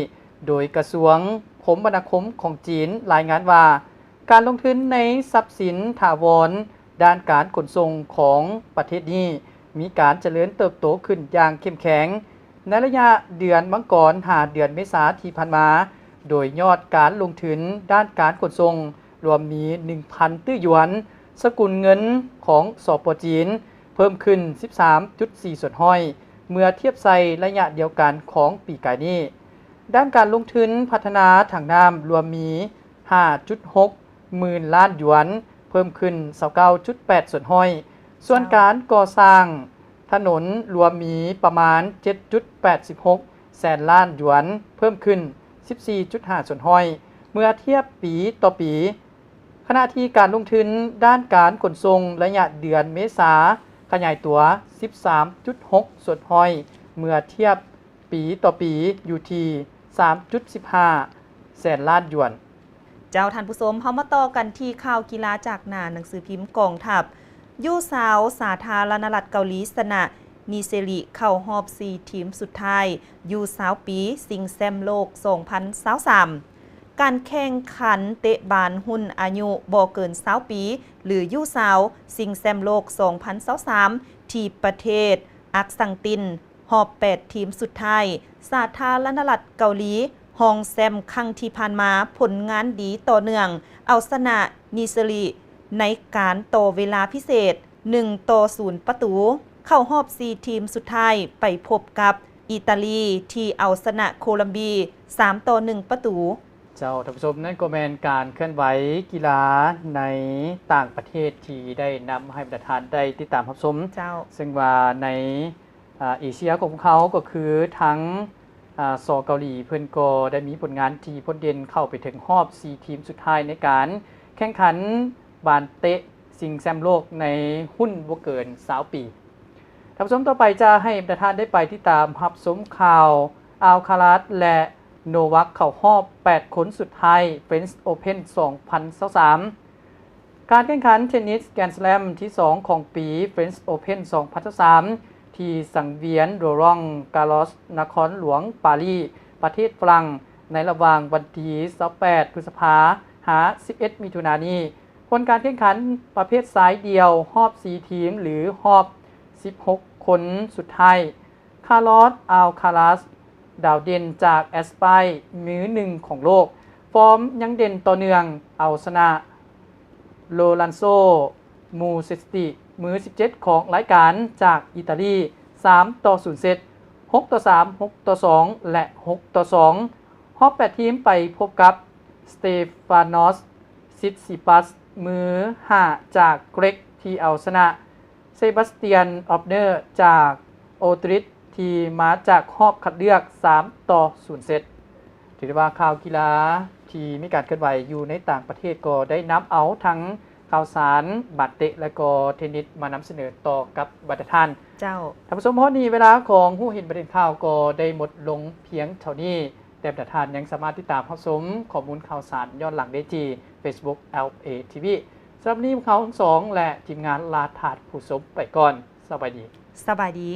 ໂດຍກະຊວງຄົມມະນາຄົມຂອງຈີນລາຍງານວ່າ ການລົງທຶນໃນຊັບສິນຖາວອນດ້ານການຂົນສົ່ງຂອງປະເທດນີ້ ມີການຈະເລີນເຕີບໂຕຂຶ້ນຢ່າງເຂັ້ມແຂງ ໃນໄລຍະເດືອນມັງກອນຫາເດືອນເມສາທີ່ຜ່ານມາ, ໂດຍຍອດການລົງທຶນດ້ານການຂົນສົ່ງລວມມີໜຶ່ງພັນຕື້ຢວນ ສະກຸນເງິນຂອງ ສປ ຈີນ ເພີ່ມຂຶ້ນສິບສາມຈຸດສີ່ສ່ວນຮ້ອຍ ເມື່ອທຽບໃສ່ໄລຍະດຽວກັນຂອງປີກາຍນີ້. ດ້ານການລົງທຶນພັດທະນາທາງນ້ຳລວມມີຫ້າຈຸດຫົກໝື່ນລ້ານຢວນ, ເພີ່ມຂຶ້ນຊາວເກົ້າຈຸດແປດສ່ວນຮ້ອຍ. ສ່ວນການກໍ່ສ້າງຖະໜົນລວມມີປະມານເຈັດຈຸດແປດສິບຫົກແສນລ້ານຢວນ, ເພີ່ມຂຶ້ນສິບສີ່ຈຸດຫ້າສ່ວນຮ້ອຍ ເມື່ອທຽບປີຕໍ່ປີ. ຂະນະທີ່ການລົງທຶນດ້ານການຂົນສົ່ງໄລຍະເດືອນເມສາຂະຫຍາຍຕົວສິບສາມຈຸດຫົກສ່ວນຮ້ອຍ ເມື່ອທຽບປີຕໍ່ປີຢູ່ທີ່ສາມຈຸດສິບຫ້າແສນລ້ານຢວນ. ເຈົ້າ ທ່ານຜູ້ຊົມ, ເຮົາມາຕໍ່ກັນທີ່ຂ່າວກິລາຈາກໜ້າໜັງສືພິມກອງທັບ. ຢູຊາວ ສາທາລະນະລັດເກົາຫຼີຊະນະ ນີເຊລີ ເຂົ້າຮອບສີ່ທີມສຸດທ້າຍ ຢູຊາວປີ ຊິງແຊມໂລກສອງພັນຊາວສາມ. ການແຂ່ງຂັນເຕະບານຮຸ່ນອາຍຸບໍ່ເກີນຊາວປີ ຫຼື ຢູຊາວ ຊິງແຊມໂລກສອງພັນຊາວສາມ ທີ່ປະເທດອັກສັງຕິນ ຮອບແປດທີມສຸດທ້າຍ, ສາທາລະນະລັດເກົາຫຼີຮອງແຊມຄັ້ງທີ່ຜ່ານມາ ຜົນງານດີຕໍ່ເນື່ອງ, ເອົາຊະນະນີເຊລີໃນການຕໍ່ເວລາພິເສດ ໜຶ່ງຕໍ່ສູນປະຕູ, ເຂົ້າຮອບສີ່ທີມສຸດທ້າຍ ໄປພົບກັບອີຕາລີ ທີ່ເອົາຊະນະໂຄລັມເບຍ ສາມຕໍ່ໜຶ່ງປະຕູ. ເຈົ້າ ທ່ານຜູ້ຊົມ, ນັ້ນກໍແມ່ນການເຄື່ອນໄຫວກິລາໃນຕ່າງປະເທດທີ່ໄດ້ນຳໃຫ້ບັນດາທ່ານໄດ້ຕິດຕາມຮັບຊົມ. ເຈົ້າ. ເຊິ່ງວ່າໃນ ອາ ເອເຊຍຂອງພວກເຮົາກໍຄືທັງ ອາ ສ ເກົາຫຼີ ເພິ່ນກໍໄດ້ມີຜົນງານທີ່ໂດດເດັ່ນເຂົ້າໄປເຖິງຮອບສີ່ທີມສຸດທ້າຍໃນການແຂ່ງຂັນບານເຕະຊິງແຊມໂລກໃນຮຸ່ນບໍ່ເກີນຊາວປີ. ທ່ານຜູ້ຊົມ, ຕໍ່ໄປຈະໃຫ້ບັນດາທ່ານໄດ້ໄປຕິດຕາມຮັບຊົມຂ່າວ ອາວຄາລາສ ແລະ ໂນວັກ ເຂົ້າຮອບແປດຄົນສຸດທ້າຍ ເຟຣນຊ໌ ໂອເພັນ ສອງພັນຊາວສາມ. ການແຂ່ງຂັນເທນນິສແກຣນສະແລມທີສອງຂອງປີ ເຟຣນຊ໌ ໂອເພັນ ສອງພັນຊາວສາມ ທີ່ສັງວຽນໂຣລອງ ກາລອສ ນະຄອນຫຼວງປາຣີ ປະເທດຝຣັ່ງ ໃນລະຫວ່າງວັນທີຊາວແປດ ພຶດສະພາ ຫາ ສິບເອັດ ມິຖຸນານີ້, ຜົນການແຂ່ງຂັນປະເພດຊາຍດ່ຽວຮອບສີ່ທີມ ຫຼື ຮອບສິບຫົກຄົນສຸດທ້າຍ, ຄາລອສ ອາວຄາລາສ ດາວເດັ່ນຈາກແອັດສະປາຍ ມືໜຶ່ງຂອງໂລກ, ຟອມຍັງເດັ່ນຕໍ່ເນື່ອງ, ເອົາຊະນະ ໂຣລັນໂຊ ມູເຊສຕິ ມືສິບເຈັດຂອງລາຍການຈາກອີຕາລີ ສາມຕໍ່ສູນເຊັດ, ຫົກຕໍ່ສາມ, ຫົກຕໍ່ສອງ ແລະ ຫົກຕໍ່ສອງ. ຮອບແປດທີມໄປພົບກັບ ສະເຕຟານອສ ຊິດຊິປັສ ມືຫ້າຈາກເກຣັກ ທີ່ເອົາຊະນະ ເຊບາສຕຽນ ອອບເນີ ຈາກໂອຕຣິດ ທີ່ມາຈາກຮອບຄັດເລືອກ ສາມຕໍ່ສູນເຊັດ. ຖືໄດ້ວ່າຂ່າວກິລາທີ່ມີການເຄື່ອນໄຫວຢູ່ໃນຕ່າງປະເທດກໍໄດ້ນຳເອົາທັງຂ່າວສານບາດເຕະ ແລະ ກໍເທນນິສມານຳສະເໜີຕໍ່ກັບບັນດາທ່ານ. ເຈົ້າ. ທ່ານຜູ້ຊົມ, ຮອດນີ້ເວລາຂອງຮູ້ເຫັນປະເດັນຂ່າວກໍໄດ້ໝົດລົງພຽງເທົ່ານີ້, ແຕ່ບັນດາທ່ານຍັງສາມາດຕິດຕາມຮັບຊົມຂໍ້ມູນຂ່າວສານຍ້ອນຫຼັງໄດ້ທີ່ ເຟສບຸກ ແອລເອ ທີ ວີ. ສຳລັບມື້ນີ້ພວກເຮົາທັງສອງ ແລະ ທີມງານລາຖາດຜູ້ຊົມໄປກ່ອນ. ສະບາຍດີ. ສະບາຍດີ.